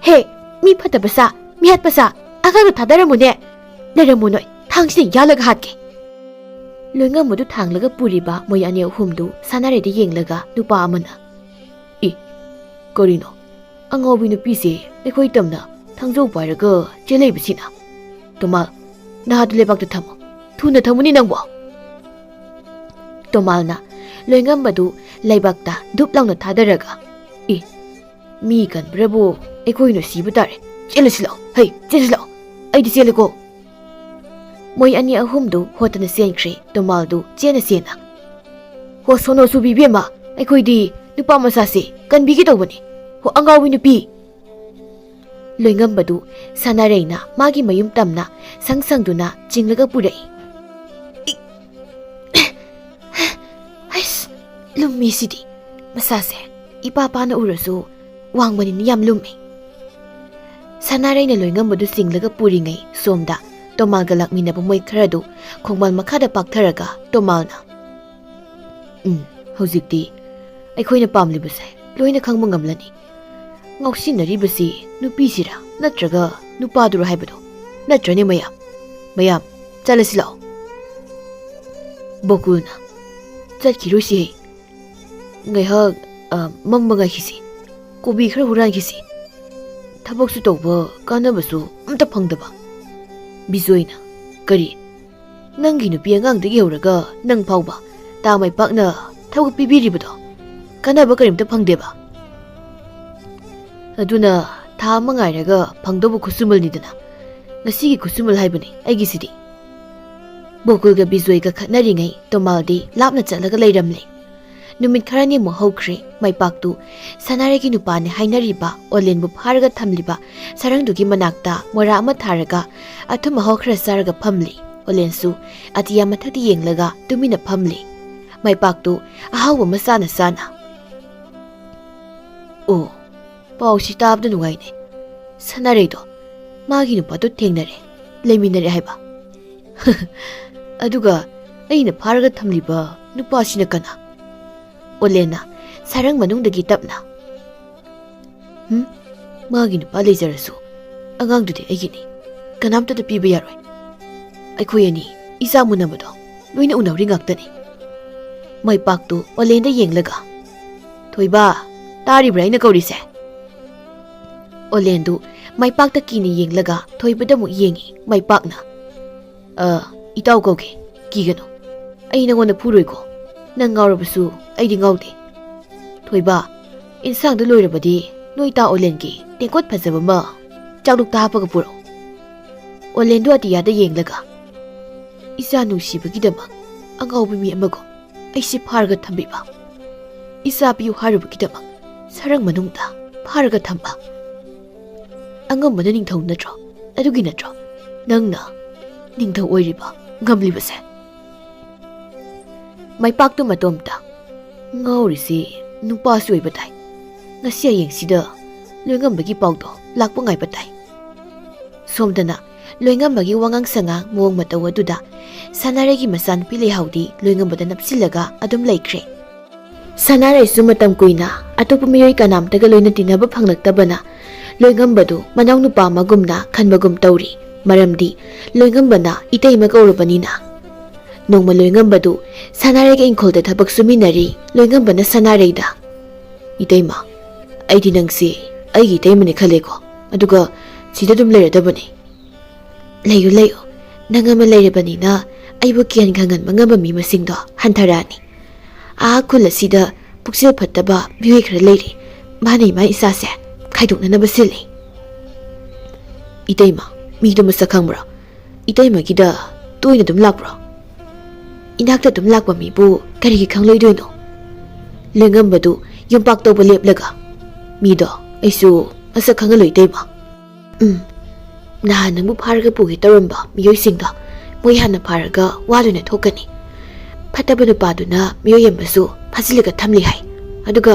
ꯍꯦ, ꯃꯤ ꯐꯠꯇꯕ ꯁꯥ, ꯃꯤ ꯍꯥꯠꯄ ꯁꯥ, ꯑꯉꯥꯡꯗꯣ ꯊꯥꯗꯔꯝꯃꯨꯅꯦ꯫ ꯂꯩꯔꯝꯃꯨ ꯅꯣꯏ, ꯊꯥꯡꯁꯤꯅ ꯌꯥꯜꯂꯒ ꯍꯥꯠꯀꯦ꯫" ꯂꯣꯏꯉꯝꯕꯗꯨ ꯊꯥꯡꯂꯒ ꯄꯨꯔꯤꯕ ꯃꯣꯏ ꯑꯅꯤ ꯑꯍꯨꯝꯗꯨ ꯁꯅꯥꯔꯩꯗ ꯌꯦꯡꯂꯒ ꯅꯨꯄꯥ ꯑꯃꯅ, "ꯏ, ꯀꯔꯤꯅꯣ? ꯑꯉꯥꯎꯕꯤ ꯅꯨꯄꯤꯁꯦ ꯑꯩꯈꯣꯏ ꯇꯝꯅ ꯊꯥꯡꯖꯧ ꯄꯥꯏꯔꯒ ꯆꯦꯜꯂꯛꯏꯕꯁꯤꯅ? ꯇꯣꯃꯥꯜ, ꯅꯍꯥꯗꯨ ꯂꯩꯕꯥꯛꯇ ꯊꯝꯃꯨ꯫ ꯊꯨꯅ ꯊꯝꯃꯨꯅꯤ ꯅꯪꯕꯣ!" ꯇꯣꯃꯥꯜꯅ ꯂꯣꯏꯉꯝꯕꯗꯨ ꯂꯩꯕꯥꯛꯇ ꯗꯨꯞ ꯂꯥꯎꯅ ꯊꯥꯗꯔꯒ, "ꯏ, "ꯃꯤ ꯀꯟꯕ꯭ꯔꯕꯨ ꯑꯩꯈꯣꯏꯅ ꯁꯤꯕ ꯇꯥꯔꯦ꯫ ꯆꯦꯜꯂꯁꯤ ꯂꯥꯛꯑꯣ, ꯍꯩ, ꯆꯦꯜꯂꯁꯤ ꯂꯥꯛꯑꯣ꯫ ꯑꯩꯗꯤ ꯆꯦꯜꯂꯦꯀꯣ"꯫ ꯃꯣꯏ ꯑꯅꯤ ꯑꯍꯨꯝꯗꯨ ꯍꯣꯠꯇꯅ ꯆꯦꯟꯈ꯭ꯔꯦ, ꯇꯣꯃꯥꯜꯗꯨ ꯆꯦꯟꯅ ꯆꯦꯟꯅ꯫ "ꯍꯣ, ꯁꯣꯅꯣ ꯆꯨꯕꯤ ꯏꯕꯦꯝꯃ, ꯑꯩꯈꯣꯏꯗꯤ ꯅꯨꯄꯥ ꯃꯆꯥꯁꯦ ꯀꯟꯕꯤꯒꯦ ꯇꯧꯕꯅꯤ꯫ ꯍꯣ, ꯑꯉꯥꯎꯕꯤ ꯅꯨꯄꯤ!" ꯂꯣꯏꯉꯝꯕꯗꯨ ꯁꯅꯥꯔꯩꯅ ꯃꯥꯒꯤ ꯃꯌꯨꯝ ꯇꯝꯅ ꯁꯪ ꯁꯪꯗꯨꯅ ꯆꯤꯡꯂꯒ ꯄꯨꯔꯛꯏ꯫ ꯏ-, ꯍꯩꯁ, ꯂꯨꯝꯃꯤ ꯁꯤꯗꯤ꯫ ꯃꯁꯥꯁꯦ ꯏꯄꯥ ꯄꯥꯅ ꯎꯔꯁꯨ ꯋꯥꯡꯕꯅꯤꯅ ꯌꯥꯝ ꯂꯨꯝꯃꯤ꯫ ꯁꯅꯥꯔꯩꯅ ꯂꯣꯏꯉꯝꯕꯗꯨ ꯆꯤꯡꯂꯒ ꯄꯨꯔꯤꯉꯩ ꯁꯣꯝꯗ ꯇꯣꯃꯥꯜꯒ ꯂꯥꯛꯃꯤꯟꯅꯕ ꯃꯣꯏ ꯈꯔꯗꯨ ꯈꯣꯡꯕꯥꯜ ꯃꯈꯥꯗ ꯄꯥꯛꯊꯔꯒ ꯇꯣꯃꯥꯜꯅ, "ꯎꯝ, ꯍꯧꯖꯤꯛꯇꯤ ꯑꯩꯈꯣꯏꯅ ꯄꯥꯝꯂꯤꯕꯁꯦ ꯂꯣꯏꯅ ꯈꯪꯕ ꯉꯝꯂꯅꯤ꯫ ꯉꯥꯎꯁꯤꯟꯅꯔꯤꯕꯁꯤ ꯅꯨꯄꯤꯁꯤꯔꯥ ꯅꯠꯇ꯭ꯔꯒ ꯅꯨꯄꯥꯗꯨꯔꯥ ꯍꯥꯏꯕꯗꯣ, ꯅꯠꯇ꯭ꯔꯅꯦ ꯃꯌꯥꯝ? ꯃꯌꯥꯝ, ꯆꯠꯂꯁꯤ ꯂꯥꯛꯑꯣ"꯫ ꯕꯣꯀꯨꯜꯅ, "ꯆꯠꯈꯤꯔꯣꯏꯁꯤꯍꯦ꯫ ꯉꯥꯏꯍꯥꯛ, ꯑ, ꯃꯝꯕ ꯉꯥꯏꯈꯤꯁꯤ꯫ ꯀꯣꯕꯤ ꯈꯔ ꯍꯨꯔꯥꯟꯈꯤꯁꯤ꯫ ꯊꯕꯛꯁꯨ ꯇꯧꯕ, ꯀꯥꯟꯅꯕꯁꯨ ꯑꯝꯇ ꯐꯪꯗꯕ"꯫ ꯕꯤꯖꯣꯏꯅ, "ꯀꯔꯤ? ꯅꯪꯒꯤ ꯅꯨꯄꯤ ꯑꯉꯥꯡꯗꯒꯤ ꯍꯧꯔꯒ ꯅꯪ ꯐꯥꯎꯕ ꯇꯥ ꯃꯥꯏꯄꯥꯛꯅ ꯊꯕꯛ ꯄꯤꯕꯤꯔꯤꯕꯗꯣ ꯀꯥꯟꯅꯕ ꯀꯔꯤꯝꯇ ꯐꯪꯗꯦꯕ? ꯑꯗꯨꯅ ꯊꯥ ꯑꯃ ꯉꯥꯏꯔꯒ ꯐꯪꯗꯧꯕ ꯈꯨꯠꯁꯨꯃꯜꯅꯤꯗꯅ ꯉꯁꯤꯒꯤ ꯈꯨꯠꯁꯨꯃꯜ ꯍꯥꯏꯕꯅꯤ ꯑꯩꯒꯤꯁꯤꯗꯤ"꯫ ꯕꯣꯀꯨꯜꯒ ꯕꯤꯖꯣꯏꯒ ꯈꯠꯅꯔꯤꯉꯩ ꯇꯣꯃꯥꯜꯗꯤ ꯂꯥꯞꯅ ꯆꯠꯂꯒ ꯂꯩꯔꯝꯂꯦ꯫ ꯅꯨꯃꯤꯠ ꯈꯔꯅꯤꯃꯨꯛ ꯍꯧꯈ꯭ꯔꯦ꯫ ꯃꯥꯏꯄꯥꯛꯇꯨ ꯁꯅꯥꯔꯩꯒꯤ ꯅꯨꯄꯥꯅꯤ ꯍꯥꯏꯅꯔꯤꯕ ꯑꯣꯂꯦꯟꯕꯨ ꯐꯥꯔꯒ ꯊꯝꯂꯤꯕ ꯁꯔꯪꯗꯨꯒꯤ ꯃꯅꯥꯛꯇ ꯃꯣꯔꯥ ꯑꯃ ꯊꯥꯔꯒ ꯑꯊꯨꯝ ꯑꯍꯥꯎ ꯈꯔ ꯆꯥꯔꯒ ꯐꯝꯂꯤ꯫ ꯑꯣꯂꯦꯟꯁꯨ ꯑꯇꯤꯌꯥ ꯃꯊꯛꯇ ꯌꯦꯡꯂꯒ ꯇꯨꯃꯤꯟꯅ ꯐꯝꯂꯤ꯫ ꯃꯥꯏꯄꯥꯛꯇꯨ ꯑꯍꯥꯎꯕ ꯑꯃ ꯆꯥꯅ ꯆꯥꯅ, "ꯑꯣ, ꯄꯥꯎꯁꯤ ꯇꯥꯕꯗ ꯅꯨꯡꯉꯥꯏꯅꯦ꯫ ꯁꯅꯥꯔꯩꯗꯣ ꯃꯥꯒꯤ ꯅꯨꯄꯥꯗꯣ ꯊꯦꯡꯅꯔꯦ, ꯂꯩꯃꯤꯟꯅꯔꯦ ꯍꯥꯏꯕ꯫ ꯑꯗꯨꯒ ꯑꯩꯅ ꯐꯥꯔꯒ ꯊꯝꯂꯤꯕ ꯅꯨꯄꯥꯁꯤꯅ ꯀꯅꯥ?" ꯑꯣꯂꯦꯟꯅ ꯁꯔꯪ ꯃꯅꯨꯡꯗꯒꯤ ꯇꯞꯅ, "ꯍꯨꯝ? ꯃꯥꯒꯤ ꯅꯨꯄꯥ ꯂꯩꯖꯔꯁꯨ ꯑꯉꯥꯡꯗꯨꯗꯤ ꯑꯩꯒꯤꯅꯤ꯫ ꯀꯅꯥꯝꯇꯗ ꯄꯤꯕ ꯌꯥꯔꯣꯏ꯫ ꯑꯩꯈꯣꯏ ꯑꯅꯤ ꯏꯆꯥ ꯃꯨꯟꯅꯕꯗꯣ ꯂꯣꯏꯅ ꯎꯅꯍꯧꯔꯤ ꯉꯥꯛꯇꯅꯤ"꯫ ꯃꯥꯏꯄꯥꯛꯇꯨ ꯑꯣꯂꯦꯟꯗ ꯌꯦꯡꯂꯒ, "ꯊꯣꯏꯕ, ꯇꯥꯔꯤꯕ꯭ꯔꯥ ꯑꯩꯅ ꯀꯧꯔꯤꯁꯦ?" ꯑꯣꯂꯦꯟꯗꯨ ꯃꯥꯏꯄꯥꯛꯇ ꯀꯤꯅ ꯌꯦꯡꯂꯒ ꯊꯣꯏꯕꯗ ꯑꯃꯨꯛ ꯌꯦꯡꯉꯤ꯫ ꯃꯥꯏꯄꯥꯛꯅ, "ꯑ, ꯏꯇꯥꯎ ꯀꯧꯒꯦ, ꯀꯤꯒꯅꯨ꯫ ꯑꯩ ꯅꯉꯣꯟꯗ ꯐꯨꯔꯣꯏꯀꯣ꯫ ꯅꯪ ꯉꯥꯎꯔꯕꯁꯨ ꯑꯩꯗꯤ ꯉꯥꯎꯗꯦ꯫ ꯊꯣꯏꯕ, ꯏꯟꯁꯥꯡꯗꯨ ꯂꯣꯏꯔꯕꯗꯤ "ꯅꯣꯏ ꯇꯥ ꯑꯣꯂꯦꯟꯒꯤ ꯇꯦꯡꯀꯣꯠ ꯐꯖꯕ ꯑꯃ ꯆꯥꯛꯂꯨꯛꯇ ꯍꯥꯞꯄꯒ ꯄꯨꯔꯛꯑꯣ꯫" ꯑꯣꯂꯦꯟꯗꯣ ꯑꯇꯤꯌꯥꯗ ꯌꯦꯡꯂꯒ, "ꯏꯆꯥ ꯅꯨꯡꯁꯤꯕꯒꯤꯗꯃꯛ ꯑꯉꯥꯎꯕ ꯃꯤ ꯑꯃꯒꯨꯝ ꯑꯩꯁꯦ ꯐꯥꯔꯒ ꯊꯝꯕꯤꯕ, ꯏꯆꯥ ꯄꯤꯌꯨ ꯍꯥꯏꯔꯨꯕꯒꯤꯗꯃꯛ ꯁꯔꯪ ꯃꯅꯨꯡꯗ ꯐꯥꯔꯒ ꯊꯝꯕ꯫ ꯑꯉꯝꯕꯅ ꯅꯤꯡꯊꯧ ꯅꯠꯇ꯭ꯔꯣ? ꯑꯗꯨꯒꯤ ꯅꯠꯇ꯭ꯔꯣ ꯅꯪꯅ ꯅꯤꯡꯊꯧ ꯑꯣꯏꯔꯤꯕ, ꯉꯝꯂꯤꯕꯁꯦ?" ꯃꯥꯏꯄꯥꯛꯇꯨ ꯃꯇꯣꯝꯇ ꯉꯥꯎꯔꯤꯁꯤ ꯅꯨꯄꯥꯁꯨ ꯑꯣꯏꯕ ꯇꯥꯏ꯫ ꯉꯁꯤ ꯍꯌꯦꯡꯁꯤꯗ ꯂꯣꯏꯉꯝꯕꯒꯤ ꯄꯥꯎꯗꯣ ꯂꯥꯛꯄ ꯉꯥꯏꯕ ꯇꯥꯏ꯫ ꯁꯣꯝꯗꯅ ꯂꯣꯏꯉꯝꯕꯒꯤ ꯋꯥꯉꯥꯡ ꯁꯉꯥꯡ ꯃꯑꯣꯡ ꯃꯇꯧ ꯑꯗꯨꯗ ꯁꯅꯥꯔꯩꯒꯤ ꯃꯆꯥꯅꯨꯄꯤ ꯂꯩꯍꯥꯎꯗꯤ ꯂꯣꯏꯉꯝꯕꯗ ꯅꯞꯁꯤꯜꯂꯒ ꯑꯗꯨꯝ ꯂꯩꯈ꯭ꯔꯦ꯫ ꯁꯅꯥꯔꯩꯁꯨ ꯃꯇꯝ ꯀꯨꯏꯅ ꯑꯇꯣꯞꯄ ꯃꯤꯑꯣꯏ ꯀꯅꯥꯝꯇꯒ ꯂꯣꯏꯅ ꯇꯤꯟꯅꯕ ꯐꯪꯂꯛꯇꯕꯅ ꯂꯣꯏꯉꯝꯕꯗꯨ ꯃꯅꯥꯎꯅꯨꯄꯥ ꯑꯃꯒꯨꯝꯅ ꯈꯟꯕꯒꯨꯝ ꯇꯧꯔꯤ꯫ ꯃꯔꯝꯗꯤ ꯂꯣꯏꯉꯝꯕꯅ ꯏꯇꯩꯃ ꯀꯧꯔꯕꯅꯤꯅ꯫ ꯅꯣꯡꯃ ꯂꯣꯏꯉꯝꯕꯗꯨ ꯁꯅꯥꯔꯩꯒ ꯏꯪꯈꯣꯜꯗ ꯊꯕꯛ ꯁꯨꯃꯤꯟꯅꯔꯤ꯫ ꯂꯣꯏꯉꯝꯕꯅ ꯁꯅꯥꯔꯩꯗ, "ꯏꯇꯩꯃ, ꯑꯩꯗꯤ ꯅꯪꯁꯤ ꯑꯩꯒꯤ ꯏꯇꯩꯃꯅꯤ ꯈꯜꯂꯦꯀꯣ꯫ ꯑꯗꯨꯒ ꯁꯤꯗ ꯑꯗꯨꯝ ꯂꯩꯔꯗꯕꯅꯤ꯫" "ꯂꯩꯌꯨ, ꯂꯩꯌꯨ꯫ ꯅꯪ ꯑꯃ ꯂꯩꯔꯕꯅꯤꯅ ꯑꯩꯕꯨ ꯀꯤꯍꯟ ꯈꯪꯍꯟꯕ ꯉꯝꯕ ꯃꯤ ꯃꯁꯤꯡꯗꯣ ꯍꯟꯊꯔꯛꯑꯅꯤ꯫ ꯑꯥ ꯈꯨꯜ ꯑꯁꯤꯗ ꯄꯨꯛꯆꯦꯜ ꯐꯠꯇꯕ ꯃꯤꯑꯣꯏ ꯈꯔ ꯂꯩꯔꯤ꯫ ꯃꯥꯅ ꯏꯃꯥ ꯏꯆꯥꯁꯦ ꯈꯥꯏꯗꯣꯛꯅꯅꯕ ꯁꯤꯜꯂꯤ꯫" "ꯏꯇꯩꯃ, ꯃꯤꯗꯣ ꯃꯁꯛ ꯈꯪꯕ꯭ꯔꯣ? ꯏꯇꯩꯃꯒꯤꯗ ꯇꯣꯏꯅ ꯑꯗꯨꯝ ꯂꯥꯛꯄ꯭ꯔꯣ?" "ꯏꯅꯥꯛꯇ ꯑꯗꯨꯝ ꯂꯥꯛꯄ ꯃꯤꯕꯨ ꯀꯔꯤꯒꯤ ꯈꯪꯂꯣꯏꯗꯣꯏꯅꯣ?" ꯂꯦꯡꯉꯝꯕꯗꯨ ꯌꯨꯝꯄꯥꯛ ꯇꯧꯕ ꯂꯦꯞꯂꯒ, "ꯃꯤꯗꯣ ꯑꯩꯁꯨ ꯃꯁꯛ ꯈꯪꯍꯜꯂꯣꯏ ꯏꯇꯩꯃ꯫ ꯎꯝ, ꯅꯍꯥꯟ ꯅꯪꯕꯨ ꯐꯥꯔꯒ ꯄꯨꯒꯦ ꯇꯧꯔꯝꯕ ꯃꯤꯑꯣꯏꯁꯤꯡꯗꯣ ꯃꯣꯏ ꯍꯥꯟꯅ ꯐꯥꯔꯒ ꯋꯥ ꯂꯣꯏꯅ ꯊꯣꯛꯀꯅꯤ꯫ ꯐꯠꯇꯕ ꯅꯨꯄꯥꯗꯨꯅ ꯃꯤꯑꯣꯏ ꯑꯃꯁꯨ ꯐꯥꯖꯤꯜꯂꯒ ꯊꯝꯂꯤ ꯍꯥꯏ꯫ ꯑꯗꯨꯒ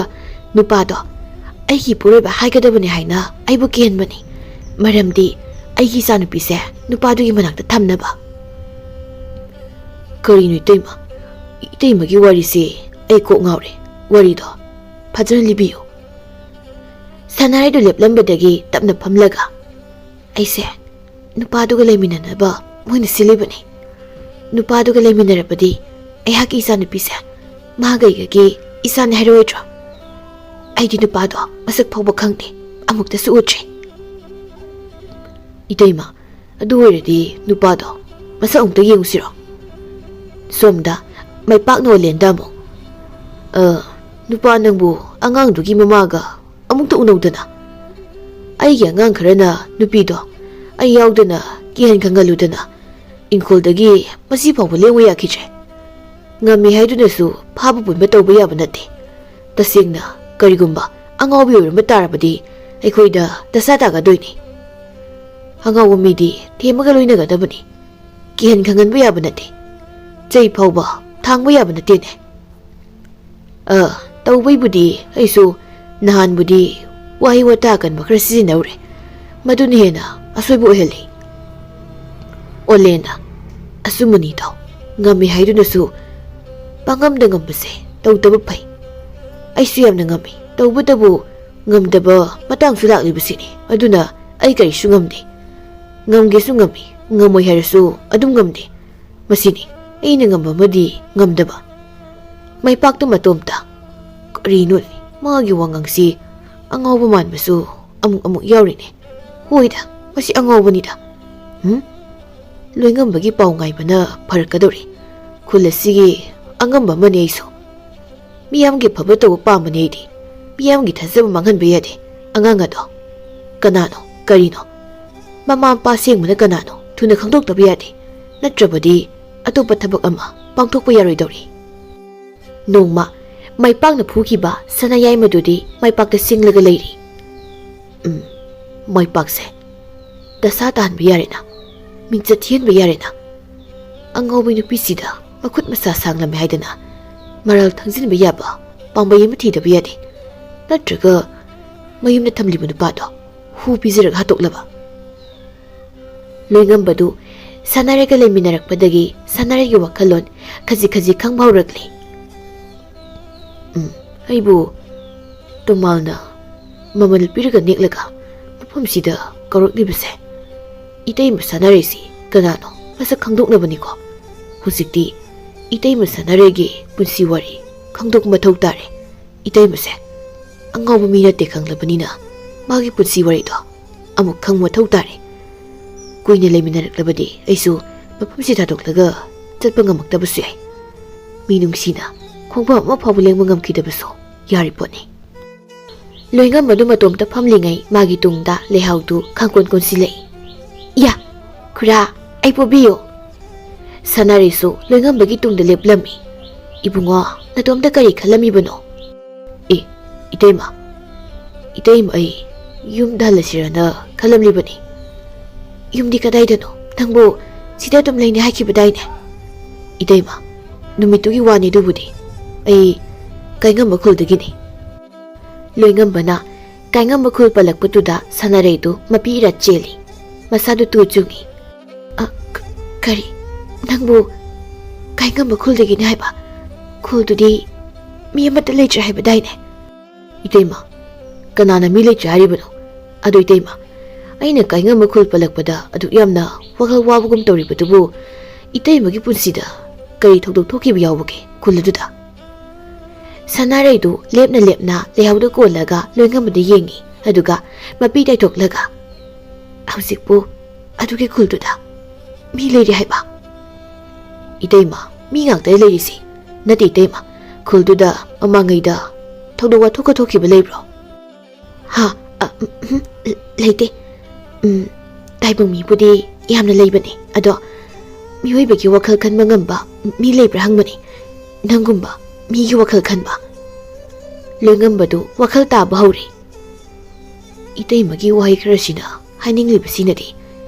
ꯅꯨꯄꯥꯗꯣ ꯑꯩꯒꯤ ꯏꯄꯨꯔꯣꯏꯕ ꯍꯥꯏꯒꯗꯕꯅꯤ ꯍꯥꯏꯅ ꯑꯩꯕꯨ ꯀꯤꯍꯟꯕꯅꯤ꯫ ꯃꯔꯝꯗꯤ ꯑꯩꯒꯤ ꯏꯆꯥꯅꯨꯄꯤꯁꯦ ꯅꯨꯄꯥꯗꯨꯒꯤ ꯃꯅꯥꯛꯇ ꯊꯝꯅꯕ꯫" "ꯀꯔꯤꯅꯣ ꯏꯇꯩꯃ? ꯏꯇꯩꯃꯒꯤ ꯋꯥꯔꯤꯁꯤ ꯑꯩ ꯀꯣꯛ ꯉꯥꯎꯔꯦ꯫ ꯋꯥꯔꯤꯗꯣ ꯐꯖꯅ ꯂꯤꯕꯤꯌꯨ꯫" ꯁꯅꯥꯔꯩꯗꯨ ꯂꯦꯞꯂꯝꯕꯗꯒꯤ ꯇꯞꯅ ꯐꯝꯂꯒ, "ꯑꯩꯁꯦ ꯅꯨꯄꯥꯗꯨꯒ ꯂꯩꯃꯤꯟꯅꯅꯕ ꯃꯣꯏꯅ ꯁꯤꯜꯂꯤꯕꯅꯤ꯫ ꯅꯨꯄꯥꯗꯨꯒ ꯂꯩꯃꯤꯟꯅꯔꯕꯗꯤ ꯑꯩꯍꯥꯛꯀꯤ ꯏꯆꯥꯅꯨꯄꯤꯁꯦ ꯃꯥꯒ ꯑꯩꯒꯒꯤ ꯏꯆꯥꯅꯤ ꯍꯥꯏꯔꯣꯏꯗ꯭ꯔꯣ? ꯑꯩꯗꯤ ꯅꯨꯄꯥꯗꯣ ꯃꯁꯛ ꯐꯥꯎꯕ ꯈꯪꯗꯦ, ꯑꯃꯨꯛꯇꯁꯨ ꯎꯗ꯭ꯔꯤ꯫" "ꯏꯇꯩꯃ, ꯑꯗꯨ ꯑꯣꯏꯔꯗꯤ ꯅꯨꯄꯥꯗꯣ ꯃꯁꯛ ꯑꯃꯨꯛꯇ ꯌꯦꯡꯉꯨꯁꯤꯔꯣ?" ꯁꯣꯝꯗ ꯃꯥꯏꯄꯥꯛꯅ ꯑꯣꯂꯦꯟꯗ ꯑꯃꯨꯛ, "ꯑ, ꯅꯨꯄꯥ ꯅꯪꯕꯨ ꯑꯉꯥꯡꯗꯨꯒꯤ ꯃꯃꯥꯒ ꯑꯃꯨꯛꯇ ꯎꯅꯧꯗꯅ꯫ ꯑꯩꯒꯤ ꯑꯉꯥꯡ ꯈꯔꯅ ꯅꯨꯄꯤꯗꯣ ꯑꯩ ꯌꯥꯎꯗꯅ ꯀꯤꯍꯟ ꯈꯪꯍꯜꯂꯨꯗꯅ ꯏꯪꯈꯣꯜꯗꯒꯤ ꯃꯁꯤ ꯐꯥꯎꯕ ꯂꯦꯡꯕ ꯌꯥꯈꯤꯗ꯭ꯔꯦ꯫ ꯉꯝꯃꯤ ꯍꯥꯏꯗꯨꯅꯁꯨ ꯐꯥꯕ ꯄꯨꯟꯕ ꯇꯧꯕ ꯌꯥꯕ ꯅꯠꯇꯦ꯫ ꯇꯁꯦꯡꯅ ꯀꯔꯤꯒꯨꯝꯕ ꯑꯉꯥꯎꯕꯤ ꯑꯣꯏꯔꯝꯕ ꯇꯥꯔꯕꯗꯤ ꯑꯩꯈꯣꯏꯗ ꯗꯁꯥ ꯇꯥꯒꯗꯣꯏꯅꯤ꯫ ꯑꯉꯥꯎꯕ ꯃꯤꯗꯤ ꯊꯦꯝꯃꯒ ꯂꯣꯏꯅꯒꯗꯕꯅꯤ꯫ ꯀꯤꯍꯟ ꯈꯪꯍꯟꯕ ꯌꯥꯕ ꯅꯠꯇꯦ꯫ ꯆꯩ ꯐꯥꯎꯕ ꯊꯥꯡꯕ ꯌꯥꯕ ꯅꯠꯇꯦꯅꯦ꯫ ꯑ, ꯇꯧꯕꯩꯕꯨꯗꯤ ꯑꯩꯁꯨ ꯅꯍꯥꯟꯕꯨꯗꯤ ꯋꯥꯍꯩ ꯋꯥꯇꯥ ꯑꯀꯟꯕ ꯈꯔ ꯁꯤꯖꯤꯟꯅꯧꯔꯦ꯫ ꯃꯗꯨꯅ ꯍꯦꯟꯅ ꯑꯁꯣꯏꯕ ꯑꯣꯏꯍꯜꯂꯤ꯫ ꯑꯣꯂꯦꯅ, ꯑꯆꯨꯝꯕꯅꯤꯗꯣ, ꯉꯝꯃꯤ ꯍꯥꯏꯗꯨꯅꯁꯨ ꯄꯥꯡꯉꯝꯗ ꯉꯝꯕꯁꯦ ꯇꯧꯗꯕ ꯐꯩ꯫ ꯑꯩꯁꯨ ꯌꯥꯝꯅ ꯉꯝꯃꯤ, ꯇꯧꯕꯇꯕꯨ ꯉꯝꯗꯕ ꯃꯇꯥꯡꯁꯨ ꯂꯥꯛꯂꯤꯕꯁꯤꯅꯤ꯫ ꯑꯗꯨꯅ ꯑꯩ ꯀꯔꯤꯁꯨ ꯉꯝꯗꯦ꯫ ꯉꯝꯒꯦꯁꯨ ꯉꯝꯃꯤ, ꯉꯝꯃꯣꯏ ꯍꯥꯏꯔꯁꯨ ꯑꯗꯨꯝ ꯉꯝꯗꯦ꯫ ꯃꯁꯤꯅꯤ ꯑꯩꯅ ꯉꯝꯕ ꯑꯃꯗꯤ ꯉꯝꯗꯕ꯫ ꯃꯥꯏꯄꯥꯛꯇ ꯃꯇꯣꯝꯇ꯫ ꯀꯔꯤꯅꯣꯅꯦ ꯃꯥꯒꯤ ꯋꯥꯉꯥꯡꯁꯤ? ꯑꯉꯥꯎꯕ ꯃꯥꯟꯕꯁꯨ ꯑꯃꯨꯛ ꯑꯃꯨꯛ ꯌꯥꯎꯔꯤꯅꯦ꯫ ꯍꯣꯏꯗ, ꯃꯁꯤ ꯑꯉꯥꯎꯕꯅꯤꯗ꯫ ꯍꯨꯝ? ꯂꯣꯏꯉꯝꯕꯒꯤ ꯄꯥꯎ ꯉꯥꯏꯕꯅ ꯐꯔꯛꯀꯗꯧꯔꯤ꯫ ꯈꯨꯜ ꯑꯁꯤꯒꯤ ꯑꯉꯝꯕ ꯑꯃꯅꯤ ꯑꯩꯁꯨ꯫ ꯃꯤꯌꯥꯝꯒꯤ ꯐꯕ ꯇꯧꯕ ꯄꯥꯝꯕꯅꯤ ꯑꯩꯗꯤ꯫ ꯃꯤꯌꯥꯝꯒꯤ ꯊꯥꯖꯕ ꯃꯥꯡꯍꯟꯕ ꯌꯥꯗꯦ꯫ ꯑꯉꯥꯡ ꯑꯗꯣ ꯀꯅꯥꯅꯣ? ꯀꯔꯤꯅꯣ? ꯃꯃꯥ ꯃꯄꯥ ꯑꯁꯦꯡꯕꯅ ꯀꯅꯥꯅꯣ? ꯊꯨꯅ ꯈꯪꯗꯣꯛꯇꯕ ꯌꯥꯗꯦ꯫ ꯅꯠꯇ꯭ꯔꯕꯗꯤ ꯑꯇꯣꯞꯄ ꯊꯕꯛ ꯑꯃ ꯄꯥꯡꯊꯣꯛꯄ ꯌꯥꯔꯣꯏꯗꯧꯔꯤ꯫ ꯅꯣꯡꯃ ꯃꯥꯏꯄꯥꯛꯅ ꯐꯨꯈꯤꯕ ꯁꯅꯥꯌꯥꯏꯃꯗꯨꯗꯤ ꯃꯥꯏꯄꯥꯛꯇ ꯁꯤꯡꯂꯒ ꯂꯩꯔꯤ꯫ ꯎꯝ, ꯃꯥꯏꯄꯥꯛꯁꯦ ꯗꯁꯥ ꯇꯥꯍꯟꯕ ꯌꯥꯔꯦꯅ, ꯃꯤꯡꯆꯠ ꯊꯤꯍꯟꯕ ꯌꯥꯔꯦꯅ꯫ ꯑꯉꯥꯎꯕꯤ ꯅꯨꯄꯤꯁꯤꯗ ꯃꯈꯨꯠ ꯃꯁꯥ ꯁꯥꯡꯂꯝꯃꯦ ꯍꯥꯏꯗꯅ ꯃꯔꯥꯜ ꯊꯪꯖꯤꯟꯕ ꯌꯥꯕ ꯄꯥꯝꯕꯩ ꯑꯃ ꯊꯤꯗꯕ ꯌꯥꯗꯦ꯫ ꯅꯠꯇ꯭ꯔꯒ ꯃꯌꯨꯝꯗ ꯊꯝꯂꯤꯕ ꯅꯨꯄꯥꯗꯣ ꯍꯨ ꯄꯤꯖꯔꯒ ꯍꯥꯠꯇꯣꯛꯂꯕ? ꯂꯣꯏꯉꯝꯕꯗꯨ ꯁꯥꯟꯅꯔꯒ ꯂꯩꯃꯤꯟꯅꯔꯛꯄꯗꯒꯤ ꯁꯥꯟꯅꯔꯒꯤ ꯋꯥꯈꯜꯂꯣꯟ ꯈꯖꯤꯛ ꯈꯖꯤꯛ ꯈꯪꯕ ꯍꯧꯔꯛꯂꯤ꯫ ꯎꯝ, ꯑꯩꯕꯨ ꯇꯣꯃꯥꯜꯅ ꯃꯃꯜ ꯄꯤꯔꯒ ꯅꯦꯛꯂꯒ ꯃꯐꯝꯁꯤꯗ ꯀꯧꯔꯛꯂꯤꯕꯁꯦ ꯏꯇꯩꯃ ꯁꯥꯟꯅꯔꯩꯁꯤ ꯀꯅꯥꯅꯣ ꯃꯁꯛ ꯈꯪꯗꯣꯛꯅꯕꯅꯤꯀꯣ꯫ ꯍꯧꯖꯤꯛꯇꯤ ꯏꯇꯩꯃ ꯁꯥꯟꯅꯔꯩꯒꯤ ꯄꯨꯟꯁꯤ ꯋꯥꯔꯤ ꯈꯪꯗꯣꯛꯄ ꯃꯊꯧ ꯇꯥꯔꯦ꯫ ꯏꯇꯩꯃꯁꯦ ꯑꯉꯥꯎꯕ ꯃꯤ ꯅꯠꯇꯦ ꯈꯪꯂꯕꯅꯤꯅ ꯃꯥꯒꯤ ꯄꯨꯟꯁꯤ ꯋꯥꯔꯤꯗꯣ ꯑꯃꯨꯛ ꯈꯪꯕ ꯃꯊꯧ ꯇꯥꯔꯦ꯫ ꯀꯨꯏꯅ ꯂꯩꯃꯤꯟꯅꯔꯛꯂꯕꯗꯤ ꯑꯩꯁꯨ ꯃꯐꯝꯁꯤ ꯊꯥꯗꯣꯛꯂꯒ ꯆꯠꯄ ꯉꯝꯃꯛꯇꯕꯁꯨ ꯌꯥꯏ꯫ ꯃꯤ ꯅꯨꯡꯁꯤꯅ ꯈꯣꯡꯐꯝ ꯑꯃ ꯐꯥꯎꯕ ꯂꯦꯡꯕ ꯉꯝꯈꯤꯗꯕꯁꯨ ꯌꯥꯔꯤ ꯄꯣꯠꯅꯤ꯫ ꯂꯣꯏꯉꯝꯕꯗꯨ ꯃꯇꯣꯝꯇ ꯐꯝꯂꯤꯉꯩ ꯃꯥꯒꯤ ꯇꯨꯡꯗ ꯂꯩꯍꯥꯎꯗꯨ ꯈꯪꯀꯣꯟ ꯀꯣꯟꯁꯤꯜꯂꯛꯏ꯫ "ꯏꯌꯥ, ꯈꯨꯔꯥ, ꯑꯩ ꯄꯣꯕꯤꯌꯣ!" ꯁꯅꯥꯔꯩꯁꯨ ꯂꯣꯏꯉꯝꯕꯒꯤ ꯇꯨꯡꯗ ꯂꯦꯞꯂꯝꯃꯤ꯫ "ꯏꯕꯨꯡꯉꯣ, ꯅꯇꯣꯝꯇ ꯀꯔꯤ ꯈꯜꯂꯝꯃꯤꯕꯅꯣ?" "ꯑꯦ, ꯏꯇꯩꯃ, ꯏꯇꯩꯃ, ꯑꯩ ꯌꯨꯝꯗ ꯍꯜꯂꯁꯤꯔꯅ ꯈꯜꯂꯝꯂꯤꯕꯅꯤ꯫ ꯌꯨꯝꯗꯤ ꯀꯗꯥꯏꯗꯅꯣ? ꯅꯪꯕꯨ ꯁꯤꯗ ꯑꯗꯨꯝ ꯂꯩꯅꯤ ꯍꯥꯏꯈꯤꯕꯗꯥꯏꯅꯦ?" "ꯏꯇꯩꯃ, ꯅꯨꯃꯤꯠꯇꯨꯒꯤ ꯋꯥꯅꯤ, ꯑꯗꯨꯕꯨꯗꯤ ꯑꯩ ꯀꯥꯏꯉꯝꯕ ꯈꯨꯜꯗꯒꯤꯅꯤ꯫" ꯂꯣꯏꯉꯝꯕꯅ ꯀꯥꯏꯉꯝꯕ ꯈꯨꯜ ꯄꯜꯂꯛꯄꯗꯨꯗ ꯁꯅꯥꯔꯩꯗꯨ ꯃꯄꯤ ꯏꯔꯥ ꯆꯦꯜꯂꯤ꯫ ꯃꯁꯥꯗꯨ ꯇꯨ ꯆꯨꯡꯉꯤ꯫ "ꯑ, ꯀ-, ꯀꯔꯤ? ꯅꯪꯕꯨ ꯀꯥꯏꯉꯝꯕ ꯈꯨꯜꯗꯒꯤꯅꯤ ꯍꯥꯏꯕ? ꯈꯨꯜꯗꯨꯗꯤ ꯃꯤ ꯑꯃꯠꯇ ꯂꯩꯇ꯭ꯔꯦ ꯍꯥꯏꯕꯗꯥꯏꯅꯦ?" "ꯏꯇꯩꯃ, ꯀꯅꯥꯅ ꯃꯤ ꯂꯩꯇ꯭ꯔꯦ ꯍꯥꯏꯔꯤꯕꯅꯣ? ꯑꯗꯣ ꯏꯇꯩꯃ, ꯑꯩꯅ ꯀꯥꯏꯉꯝꯕ ꯈꯨꯜ ꯄꯜꯂꯛꯄꯗ ꯑꯗꯨꯛ ꯌꯥꯝꯅ ꯋꯥꯈꯜ ꯋꯥꯕꯒꯨꯝ ꯇꯧꯔꯤꯕꯗꯨꯕꯨ, ꯏꯇꯩꯃꯒꯤ ꯄꯨꯟꯁꯤꯗ ꯀꯔꯤ ꯊꯧꯗꯣꯛ ꯊꯣꯛꯈꯤꯕ ꯌꯥꯎꯕꯒꯦ ꯈꯨꯜ ꯑꯗꯨꯗ?" ꯁꯅꯥꯔꯩꯗꯨ ꯂꯦꯞꯅ ꯂꯦꯞꯅ ꯂꯩꯍꯥꯎꯗ ꯀꯣꯜꯂꯒ ꯂꯣꯏꯉꯝꯕꯗ ꯌꯦꯡꯉꯤ꯫ ꯑꯗꯨꯒ ꯃꯄꯤ ꯇꯩꯊꯣꯛꯂꯒ, "ꯍꯧꯖꯤꯛꯄꯨ ꯑꯗꯨꯒꯤ ꯈꯨꯜꯗꯨꯗ ꯃꯤ ꯂꯩꯔꯤ ꯍꯥꯏꯕ?" "ꯏꯇꯩꯃ, ꯃꯤ ꯉꯥꯛꯇ ꯂꯩꯔꯤꯁꯤ꯫ ꯅꯠꯇꯦ ꯏꯇꯩꯃ, ꯈꯨꯜꯗꯨꯗ ꯃꯃꯥꯡꯉꯩꯗ ꯊꯧꯗꯣꯛ ꯋꯥꯊꯣꯛꯀ ꯊꯣꯛꯈꯤꯕ ꯂꯩꯕ꯭ꯔꯣ?" "ꯍꯥ? ꯑ, ꯎꯝ, ꯎꯝ, ꯂꯩꯇꯦ꯫ ꯎꯝ, ꯇꯥꯏꯕꯪ ꯃꯤꯕꯨꯗꯤ ꯌꯥꯝꯅ ꯂꯩꯕꯅꯤ꯫ ꯑꯗꯣ ꯃꯤꯑꯣꯏꯕꯒꯤ ꯋꯥꯈꯜ ꯈꯟꯕ ꯉꯝꯕ ꯃꯤ ꯂꯩꯕ꯭ꯔꯥ ꯍꯪꯕꯅꯤ꯫ ꯅꯪꯒꯨꯝꯕ ꯃꯤꯒꯤ ꯋꯥꯈꯜ ꯈꯟꯕ?" ꯂꯣꯏꯉꯝꯕꯗꯨ ꯋꯥꯈꯜ ꯇꯥꯕ ꯍꯧꯔꯦ꯫ ꯏꯇꯩꯃꯒꯤ ꯋꯥꯍꯩ ꯈꯔꯁꯤꯅ ꯍꯥꯏꯅꯤꯡꯂꯤꯕꯁꯤꯅꯗꯤ,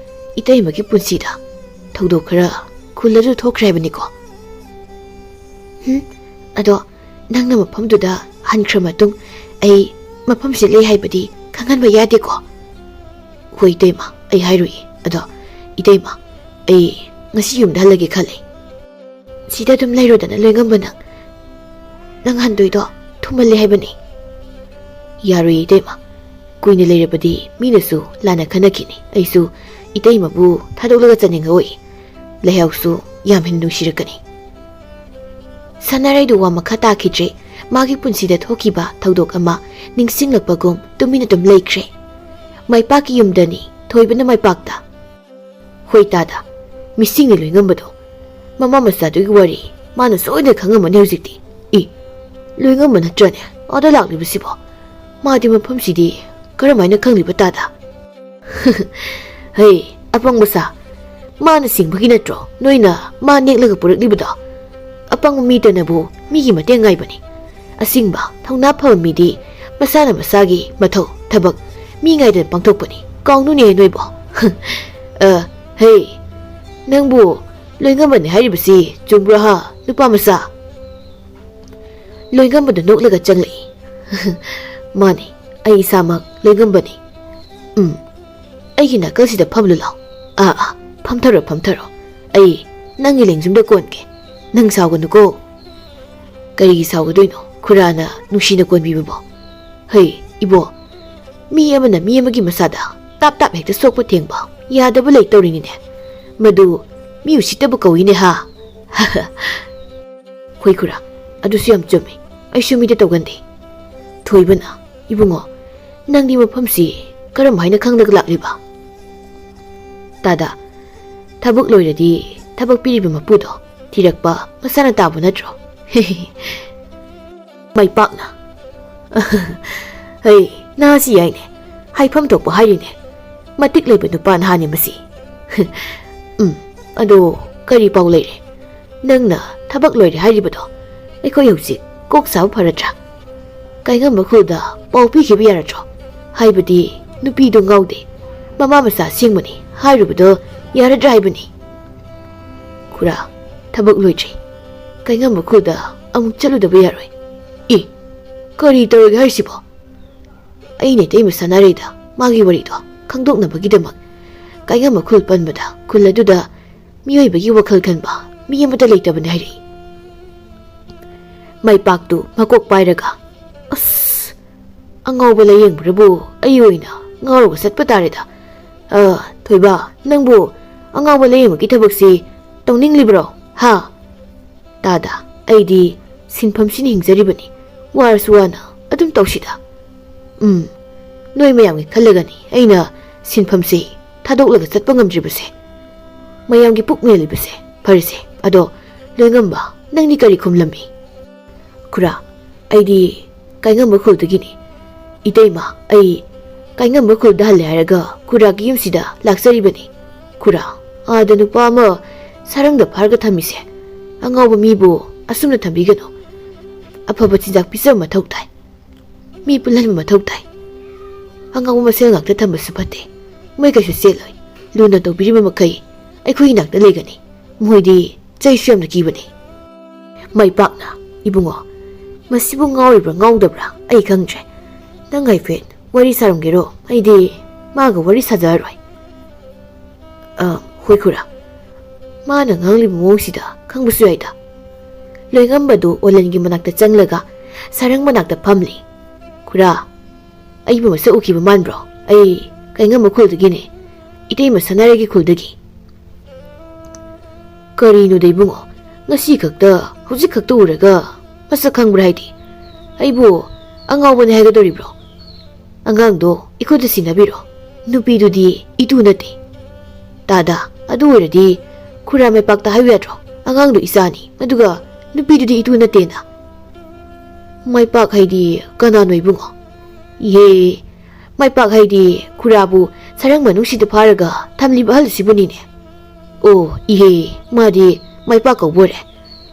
ꯏꯇꯩꯃꯒꯤ ꯄꯨꯟꯁꯤꯗ ꯊꯧꯗꯣꯛ ꯈꯔ ꯈꯨꯜ ꯑꯗꯨ ꯊꯣꯛꯈ꯭ꯔꯦ ꯍꯥꯏꯕꯅꯤꯀꯣ꯫ "ꯍꯨꯝ, ꯑꯗꯣ ꯅꯪꯅ ꯃꯐꯝꯗꯨꯗ ꯍꯟꯈ꯭ꯔ ꯃꯇꯨꯡ ꯑꯩ ꯃꯐꯝꯁꯤ ꯂꯩ ꯍꯥꯏꯕꯗꯤ ꯈꯪꯍꯟꯕ ꯌꯥꯗꯦꯀꯣ?" "ꯍꯣꯏ ꯏꯇꯩꯃ, ꯑꯩ ꯍꯥꯏꯔꯨꯏ꯫ ꯑꯗꯣ ꯏꯇꯩꯃ, ꯑꯩ ꯉꯁꯤ ꯌꯨꯝꯗ ꯍꯜꯂꯒꯦ ꯈꯜꯂꯦ꯫" "ꯁꯤꯗ ꯑꯗꯨꯝ ꯂꯩꯔꯣꯗꯅ ꯂꯣꯏꯉꯝꯕ ꯅꯪ꯫ ꯅꯪ ꯍꯟꯗꯣꯏꯗꯣ ꯊꯨꯃꯜꯂꯦ ꯍꯥꯏꯕꯅꯤ꯫" "ꯌꯥꯔꯣꯏ ꯏꯇꯩꯃ, ꯀꯨꯏꯅ ꯂꯩꯔꯕꯗꯤ ꯃꯤꯅꯁꯨ ꯂꯥꯟꯅ ꯈꯟꯅꯈꯤꯅꯤ꯫ ꯑꯩꯁꯨ ꯏꯇꯩꯃꯕꯨ ꯊꯥꯗꯣꯛꯂꯒ ꯆꯠꯅꯤꯡꯉꯛꯑꯣꯏ꯫ ꯂꯩꯍꯥꯎꯁꯨ ꯌꯥꯝ ꯍꯦꯟꯅ ꯅꯨꯡꯁꯤꯔꯛꯀꯅꯤ꯫" ꯁꯅꯥꯔꯩꯗꯨ ꯋꯥ ꯃꯈꯥ ꯇꯥꯈꯤꯗ꯭ꯔꯦ꯫ ꯃꯥꯒꯤ ꯄꯨꯟꯁꯤꯗ ꯊꯣꯛꯈꯤꯕ ꯊꯧꯗꯣꯛ ꯑꯃ ꯅꯤꯡꯁꯤꯡꯂꯛꯄꯒꯨꯝ ꯇꯨꯃꯤꯟꯅ ꯑꯗꯨꯝ ꯂꯩꯈ꯭ꯔꯦ꯫ ꯃꯥꯏꯄꯥꯛꯀꯤ ꯌꯨꯝꯗꯅꯤ, ꯊꯣꯏꯕꯅ ꯃꯥꯏꯄꯥꯛꯇ꯫ "ꯍꯣꯏ ꯇꯥꯗ, ꯃꯤꯁꯤꯡꯅ ꯂꯣꯏꯉꯝꯕꯗꯣ꯫ ꯃꯃꯥ ꯃꯆꯥꯗꯨꯒꯤ ꯋꯥꯔꯤ ꯃꯥꯅ ꯁꯣꯏꯗꯅ ꯈꯪꯉꯝꯃꯅꯤ ꯍꯧꯖꯤꯛꯇꯤ꯫ ꯏ, ꯂꯣꯏꯉꯝꯕ ꯅꯠꯇ꯭ꯔꯅꯦ ꯑꯥꯗ ꯂꯥꯛꯂꯤꯕꯁꯤꯕꯣ? ꯃꯥꯗꯤ ꯃꯐꯝꯁꯤꯗꯤ ꯀꯔꯝꯍꯥꯏꯅ ꯈꯪꯂꯤꯕ ꯇꯥꯗ? ꯍꯩ, ꯑꯄꯪꯕ ꯁꯥ꯫ ꯃꯥꯅ ꯁꯤꯡꯕꯒꯤ ꯅꯠꯇ꯭ꯔꯣ ꯅꯣꯏꯅ ꯃꯥ ꯅꯦꯛꯂꯒ ꯄꯨꯔꯛꯂꯤꯕꯗꯣ? ꯑꯄꯪꯕ ꯃꯤꯇꯅꯕꯨ ꯃꯤꯒꯤ ꯃꯇꯦꯡ ꯉꯥꯏꯕꯅꯤ꯫ ꯑꯁꯤꯡꯕ, ꯊꯧꯅꯥ ꯐꯕ ꯃꯤꯗꯤ ꯃꯁꯥꯅ ꯃꯁꯥꯒꯤ ꯃꯊꯧ, ꯊꯕꯛ ꯃꯤ ꯉꯥꯏꯗꯅ ꯄꯥꯡꯊꯣꯛꯄꯅꯤ꯫ ꯀꯥꯎꯅꯨꯅꯦ ꯅꯣꯏꯕꯣ꯫ ꯑ, ꯍꯩ, ꯅꯪꯕꯨ ꯂꯣꯏꯉꯝꯕꯅꯤ ꯍꯥꯏꯔꯤꯕꯁꯤ ꯆꯨꯝꯕ꯭ꯔꯣ ꯍꯥ, ꯅꯨꯄꯥ ꯃꯆꯥ? ꯂꯣꯏꯉꯝꯕꯗ ꯅꯣꯛꯂꯒ ꯆꯪꯂꯛꯏ꯫ ꯃꯥꯅꯤ, ꯑꯩ ꯏꯁꯥꯃꯛ ꯂꯣꯏꯉꯝꯕꯅꯤ꯫ ꯎꯝ, ꯑꯩꯒꯤ ꯅꯥꯀꯜꯁꯤꯗ ꯐꯝꯂꯨ ꯂꯥꯎ꯫ ꯑꯥ, ꯑꯥ, ꯐꯝꯊꯔꯣ, ꯐꯝꯊꯔꯣ꯫ ꯑꯩ ꯅꯪꯒꯤ ꯂꯦꯡꯖꯨꯝꯗ ꯀꯣꯟꯒꯦ꯫ ꯅꯪ ꯁꯥꯎꯒꯅꯨꯀꯣ꯫ ꯀꯔꯤꯒꯤ ꯁꯥꯎꯒꯗꯣꯏꯅꯣ? ꯈꯨꯔꯥꯅ ꯅꯨꯡꯁꯤꯅ ꯀꯣꯟꯕꯤꯕꯕꯣ꯫ ꯍꯩ, ꯏꯕꯣ, ꯃꯤ ꯑꯃꯅ ꯃꯤ ꯑꯃꯒꯤ ꯃꯁꯥꯗ ꯇꯥꯞ ꯇꯥꯞ ꯍꯦꯛꯇ ꯁꯣꯛꯄ ꯊꯦꯡꯕ ꯌꯥꯗꯕ ꯂꯩꯇꯧꯔꯤꯅꯤꯅꯦ꯫ ꯃꯗꯨ ꯃꯤ ꯎꯁꯤꯠꯇꯕ ꯀꯧꯏꯅꯦ ꯍꯥ? ꯍꯣꯏ ꯈꯨꯔꯥ, ꯑꯗꯨꯁꯨ ꯌꯥꯝ ꯆꯨꯝꯃꯤ꯫ ꯑꯩꯁꯨ ꯃꯤꯗ ꯇꯧꯒꯟꯗꯦ꯫ ꯊꯣꯏꯕꯅ, ꯏꯕꯨꯡꯉꯣ, ꯅꯪꯗꯤ ꯃꯐꯝꯁꯤ ꯀꯔꯝ ꯍꯥꯏꯅ ꯈꯪꯂꯒ ꯂꯥꯛꯂꯤꯕ? ꯇꯥꯗ, ꯊꯕꯛ ꯂꯣꯏꯔꯗꯤ ꯊꯕꯛ ꯄꯤꯔꯤꯕ ꯃꯄꯨꯗꯣ ꯊꯤꯔꯛꯄ ꯃꯁꯥꯅ ꯇꯥꯕ ꯅꯠꯇ꯭ꯔꯣ? ꯃꯥꯏꯄꯥꯛꯅ, ꯍꯩ, ꯅꯍꯥꯁꯤ ꯌꯥꯏꯅꯦ, ꯍꯥꯏꯐꯝ ꯊꯣꯛꯄ ꯍꯥꯏꯔꯤꯅꯦ꯫ ꯃꯇꯤꯛ ꯂꯩꯕ ꯅꯨꯄꯥ ꯅꯍꯥꯅꯤ ꯃꯁꯤ꯫ ꯎꯝ, ꯑꯗꯣ ꯀꯔꯤ ꯄꯥꯎ ꯂꯩꯔꯦ? ꯅꯪꯅ ꯊꯕꯛ ꯂꯣꯏꯔꯦ ꯍꯥꯏꯔꯤꯕꯗꯣ ꯑꯩꯈꯣꯏ ꯍꯧꯖꯤꯛ ꯀꯣꯛ ꯁꯥꯕ ꯐꯔꯗ꯭ꯔꯥ? ꯀꯥꯏꯉꯝꯕ ꯈꯨꯜꯗ ꯄꯥꯎ ꯄꯤꯈꯤꯕ ꯌꯥꯔꯗ꯭ꯔꯣ? ꯍꯥꯏꯕꯗꯤ ꯅꯨꯄꯤꯗꯣ ꯉꯥꯎꯗꯦ, ꯃꯃꯥ ꯃꯆꯥ ꯁꯦꯡꯕꯅꯤ ꯍꯥꯏꯔꯨꯕꯗꯣ ꯌꯥꯔꯗ꯭ꯔꯥ ꯍꯥꯏꯕꯅꯤ꯫ ꯈꯨꯔꯥ, ꯊꯕꯛ ꯂꯣꯏꯗ꯭ꯔꯤ꯫ ꯀꯥꯏꯉꯝꯕ ꯈꯨꯜꯗ ꯑꯃꯨꯛ ꯆꯠꯂꯨꯗꯕ ꯌꯥꯔꯣꯏ꯫ ꯑꯦ, ꯀꯔꯤ ꯇꯧꯔꯒꯦ ꯍꯥꯏꯁꯤꯕꯣ? ꯑꯩꯅ ꯏꯇꯩꯃ ꯁꯥꯟꯅꯔꯦꯗ ꯃꯥꯒꯤ ꯋꯥꯔꯤꯗꯣ ꯈꯪꯗꯣꯛꯅꯕꯒꯤꯗꯃꯛ꯫ ꯀꯥꯏꯉꯝꯕ ꯈꯨꯜ ꯄꯟꯕꯗ ꯈꯨꯜ ꯑꯗꯨꯗ ꯃꯤꯑꯣꯏꯕꯒꯤ ꯋꯥꯈꯜ ꯈꯟꯕ ꯃꯤ ꯑꯃꯠꯇ ꯂꯩꯇꯕꯅꯤ ꯍꯥꯏꯔꯛꯏ꯫ ꯃꯥꯏꯄꯥꯛꯇꯨ ꯃꯀꯣꯛ ꯄꯥꯏꯔꯒ, ꯑꯁ, ꯑꯉꯥꯎꯕ ꯂꯥꯌꯦꯡꯕ꯭ꯔꯕꯨ ꯑꯩ ꯑꯣꯏꯅ ꯉꯥꯎꯔꯒ ꯆꯠꯄ ꯇꯥꯔꯦꯗ꯫ ꯑ, ꯊꯣꯏꯕ, ꯅꯪꯕꯨ ꯑꯉꯥꯎꯕ ꯂꯥꯌꯦꯡꯕꯒꯤ ꯊꯕꯛꯁꯤ ꯇꯧꯅꯤꯡꯂꯤꯕ꯭ꯔꯣ? ꯍꯥ? ꯇꯥꯗ, ꯑꯩꯗꯤ ꯁꯤꯟꯐꯝꯁꯤꯅ ꯍꯤꯡꯖꯔꯤꯕꯅꯤ꯫ ꯋꯥꯔꯁꯨ ꯋꯥꯅ ꯑꯗꯨꯝ ꯇꯧꯁꯤꯗ꯫ ꯎꯝ, ꯅꯣꯏ ꯃꯌꯥꯝꯒꯤ ꯈꯜꯂꯒꯅꯤ ꯑꯩꯅ ꯁꯤꯟꯐꯝꯁꯤ ꯊꯥꯗꯣꯛꯂꯒ ꯆꯠꯄ ꯉꯝꯗ꯭ꯔꯤꯕꯁꯦ꯫ ꯃꯌꯥꯝꯒꯤ ꯄꯨꯛ ꯃꯦꯜꯂꯤꯕꯁꯦ꯫ ꯐꯔꯦꯁꯦ, ꯑꯗꯣ ꯂꯣꯏꯉꯝꯕ, ꯅꯪꯗꯤ ꯀꯔꯤ ꯈꯨꯝꯂꯝꯃꯤ? ꯈꯨꯔꯥ, ꯑꯩꯗꯤ ꯀꯥꯏꯉꯝꯕ ꯈꯨꯜꯗꯒꯤꯅꯤ꯫ "ꯏꯇꯩꯃ, ꯑꯩ ꯀꯥꯏꯉꯝꯕ ꯈꯨꯜꯗ ꯍꯜꯂꯦ ꯍꯥꯏꯔꯒ ꯈꯨꯔꯥꯒꯤ ꯌꯨꯝꯁꯤꯗ ꯂꯥꯛꯆꯔꯤꯕꯅꯤ꯫ ꯈꯨꯔꯥ, ꯑꯥꯗ ꯅꯨꯄꯥ ꯑꯃ ꯁꯥꯔꯪꯗ ꯐꯥꯔꯒ ꯊꯝꯃꯤꯁꯦ, ꯑꯉꯥꯎꯕ ꯃꯤꯕꯨ ꯑꯁꯨꯝꯅ ꯊꯝꯕꯤꯒꯅꯨ꯫ ꯑꯐꯕ ꯆꯤꯟꯖꯥꯛ ꯄꯤꯖꯕ ꯃꯊꯧ ꯇꯥꯏ꯫ ꯃꯤ ꯄꯨꯜꯍꯟꯕ ꯃꯊꯧ ꯇꯥꯏ꯫ ꯑꯉꯥꯎꯕ ꯃꯁꯦꯜ ꯉꯥꯛꯇ ꯊꯝꯕꯁꯨ ꯐꯠꯇꯦ꯫ ꯃꯣꯏ ꯀꯩꯁꯨ ꯆꯦꯜꯂꯣꯏ꯫ ꯂꯨꯅ ꯇꯧꯕꯤꯔꯤꯕ ꯃꯈꯩ ꯑꯩꯈꯣꯏꯒꯤ ꯅꯥꯛꯇ ꯂꯩꯒꯅꯤ꯫ ꯃꯣꯏꯗꯤ ꯆꯩꯁꯨ ꯌꯥꯝꯅ ꯀꯤꯕꯅꯤ꯫" ꯃꯥꯏꯄꯥꯛꯅ, "ꯏꯕꯨꯡꯉꯣ, ꯃꯁꯤꯕꯨ ꯉꯥꯎꯔꯤꯕ꯭ꯔꯥ ꯉꯥꯎꯗꯕ꯭ꯔꯥ ꯑꯩ ꯈꯪꯗ꯭ꯔꯦ꯫ ꯅꯪ ꯍꯥꯏꯐꯦꯠ ꯋꯥꯔꯤ ꯁꯥꯔꯝꯒꯦꯔꯣ? ꯑꯩꯗꯤ ꯃꯥꯒ ꯋꯥꯔꯤ ꯁꯥꯖꯔꯔꯣꯏ꯫" "ꯑ, ꯍꯣꯏ ꯈꯨꯔꯥ꯫ ꯃꯥꯅ ꯉꯥꯡꯂꯤꯕ ꯃꯑꯣꯡꯁꯤꯗ ꯈꯪꯕꯁꯨ ꯌꯥꯏꯗ꯫" ꯂꯣꯏꯉꯝꯕꯗꯨ ꯑꯣꯂꯦꯟꯒꯤ ꯃꯅꯥꯛꯇ ꯆꯪꯂꯒ ꯁꯥꯔꯪ ꯃꯅꯥꯛꯇ ꯐꯝꯂꯤ꯫ "ꯈꯨꯔꯥ, ꯑꯩꯕꯨ ꯃꯁꯛ ꯎꯈꯤꯕ ꯃꯥꯟꯕ꯭ꯔꯣ? ꯑꯩ ꯀꯩꯉꯝꯕ ꯈꯨꯜꯗꯒꯤꯅꯦ꯫ ꯏꯇꯩꯃ ꯁꯅꯥꯔꯩꯒꯤ ꯈꯨꯜꯗꯒꯤ꯫" "ꯀꯔꯤꯅꯣꯗ ꯏꯕꯨꯡꯉꯣ, ꯉꯁꯤ ꯈꯛꯇ, ꯍꯧꯖꯤꯛ ꯈꯛꯇ ꯎꯔꯒ ꯃꯁꯛ ꯈꯪꯕ꯭ꯔꯥ ꯍꯥꯏꯗꯤ? ꯑꯩꯕꯨ ꯑꯉꯥꯎꯕꯅꯦ ꯍꯥꯏꯒꯗꯧꯔꯤꯕ꯭ꯔꯣ? ꯑꯉꯥꯡꯗꯣ ꯑꯩꯈꯣꯏꯗ ꯁꯤꯟꯅꯕꯤꯔꯣ꯫ ꯅꯨꯄꯤꯗꯨꯗꯤ ꯏꯇꯨ ꯅꯠꯇꯦ꯫" "ꯇꯥꯗ, ꯑꯗꯨ ꯑꯣꯏꯔꯗꯤ ꯈꯨꯔꯥ ꯃꯥꯏꯄꯥꯛꯇ ꯍꯥꯏꯌꯨ ꯌꯥꯗ꯭ꯔꯣ? ꯑꯉꯥꯡꯗꯣ ꯏꯆꯥꯅꯤ, ꯑꯗꯨꯒ ꯅꯨꯄꯤꯗꯨꯗꯤ ꯏꯇꯨ ꯅꯠꯇꯦꯅ꯫" "ꯃꯥꯏꯄꯥꯛ ꯍꯥꯏꯗꯤ ꯀꯅꯥꯅꯣ ꯏꯕꯨꯡꯉꯣ?" "ꯏꯍꯦ, ꯃꯥꯏꯄꯥꯛ ꯍꯥꯏꯗꯤ ꯈꯨꯔꯥꯕꯨ ꯁꯔꯪ ꯃꯅꯨꯡꯁꯤꯗ ꯐꯥꯔꯒ ꯊꯝꯂꯤꯕ ꯑꯍꯜꯁꯤꯕꯨꯅꯤꯅꯦ꯫" "ꯑꯣ, ꯏꯍꯦ, ꯃꯥꯗꯤ ꯃꯥꯏꯄꯥꯛ ꯀꯧꯕ ꯑꯣꯏꯔꯦ꯫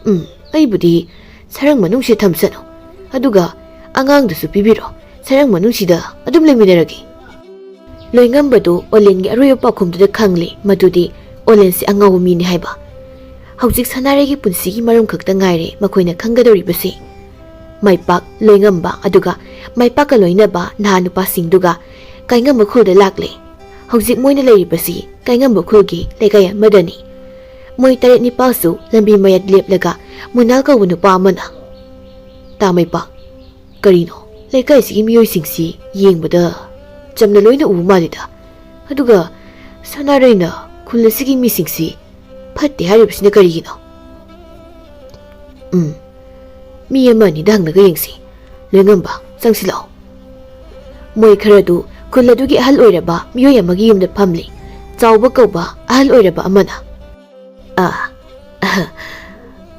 ꯎꯝ, ꯑꯩꯕꯨꯗꯤ ꯁꯔꯪ ꯃꯅꯨꯡꯁꯤꯗ ꯊꯝꯁꯅꯨ꯫ ꯑꯗꯨꯒ ꯑꯉꯥꯡꯗꯨꯁꯨ ꯄꯤꯕꯤꯔꯣ꯫ ꯁꯔꯪ ꯃꯅꯨꯡꯁꯤꯗ ꯑꯗꯨꯝ ꯂꯩꯃꯤꯟꯅꯔꯒꯦ꯫" ꯂꯣꯏꯉꯝꯕꯗꯨ ꯑꯣꯂꯦꯟꯒꯤ ꯑꯔꯣꯏꯕ ꯄꯥꯎꯈꯨꯝꯗꯨꯗ ꯈꯪꯂꯦ ꯃꯗꯨꯗꯤ ꯑꯣꯂꯦꯟꯁꯤ ꯑꯉꯥꯎꯕ ꯃꯤꯅꯤ ꯍꯥꯏꯕ꯫ ꯍꯧꯖꯤꯛ ꯁꯅꯥꯔꯩꯒꯤ ꯄꯨꯟꯁꯤꯒꯤ ꯃꯔꯝ ꯈꯛꯇ ꯉꯥꯏꯔꯦ ꯃꯈꯣꯏꯅ ꯈꯪꯒꯗꯧꯔꯤꯕꯁꯤ꯫ ꯃꯥꯏꯄꯥꯛ, ꯂꯣꯏꯉꯝꯕ, ꯑꯗꯨꯒ ꯃꯥꯏꯄꯥꯛꯀ ꯂꯣꯏꯅꯕ ꯅꯍꯥ ꯅꯨꯄꯥꯁꯤꯡꯗꯨꯒ ꯀꯥꯏꯉꯝꯕ ꯈꯨꯜꯗ ꯂꯥꯛꯂꯦ꯫ ꯍꯧꯖꯤꯛ ꯃꯣꯏꯅ ꯂꯩꯔꯤꯕꯁꯤ ꯀꯥꯏꯉꯝꯕ ꯈꯨꯜꯒꯤ ꯂꯩꯀꯥꯏ ꯑꯃꯗꯅꯤ꯫ ꯃꯣꯏ ꯇꯔꯦꯠ ꯅꯤꯄꯥꯜꯁꯨ ꯂꯝꯕꯤ ꯃꯌꯥꯏꯗ ꯂꯦꯞꯂꯒ ꯃꯨꯅꯥꯜ ꯀꯧꯕ ꯅꯨꯄꯥ ꯑꯃꯅ, "ꯇꯥ ꯃꯥꯏꯄꯥꯛ, ꯀꯔꯤꯅꯣ? ꯂꯩꯀꯥꯏꯁꯤꯒꯤ ꯃꯤꯑꯣꯏꯁꯤꯡꯁꯤ ꯌꯦꯡꯕꯗ ꯆꯝꯅ ꯂꯣꯏꯅ ꯎꯕ ꯃꯥꯜꯂꯤꯗ꯫ ꯑꯗꯨꯒ ꯁꯅꯥꯔꯩꯅ ꯈꯨꯜ ꯑꯁꯤꯒꯤ ꯃꯤꯁꯤꯡꯁꯤ ꯐꯠꯇꯦ ꯍꯥꯏꯔꯤꯕꯁꯤꯅ ꯀꯔꯤꯒꯤꯅꯣ?" "ꯎꯝ, ꯃꯤ ꯑꯃ ꯑꯅꯤꯗ ꯍꯪꯂꯒ ꯌꯦꯡꯁꯤ꯫ ꯂꯣꯏꯉꯝꯕ, ꯆꯪꯁꯤꯜꯂꯛꯑꯣ꯫" ꯃꯣꯏ ꯈꯔꯗꯨ ꯈꯨꯜ ꯑꯗꯨꯒꯤ ꯑꯍꯜ ꯑꯣꯏꯔꯕ ꯃꯤꯑꯣꯏ ꯑꯃꯒꯤ ꯌꯨꯝꯗ ꯐꯝꯂꯤ꯫ ꯆꯥꯎꯕ ꯀꯧꯕ ꯑꯍꯜ ꯑꯣꯏꯔꯕ ꯑꯃꯅ, "ꯑꯥ, ꯑꯍ,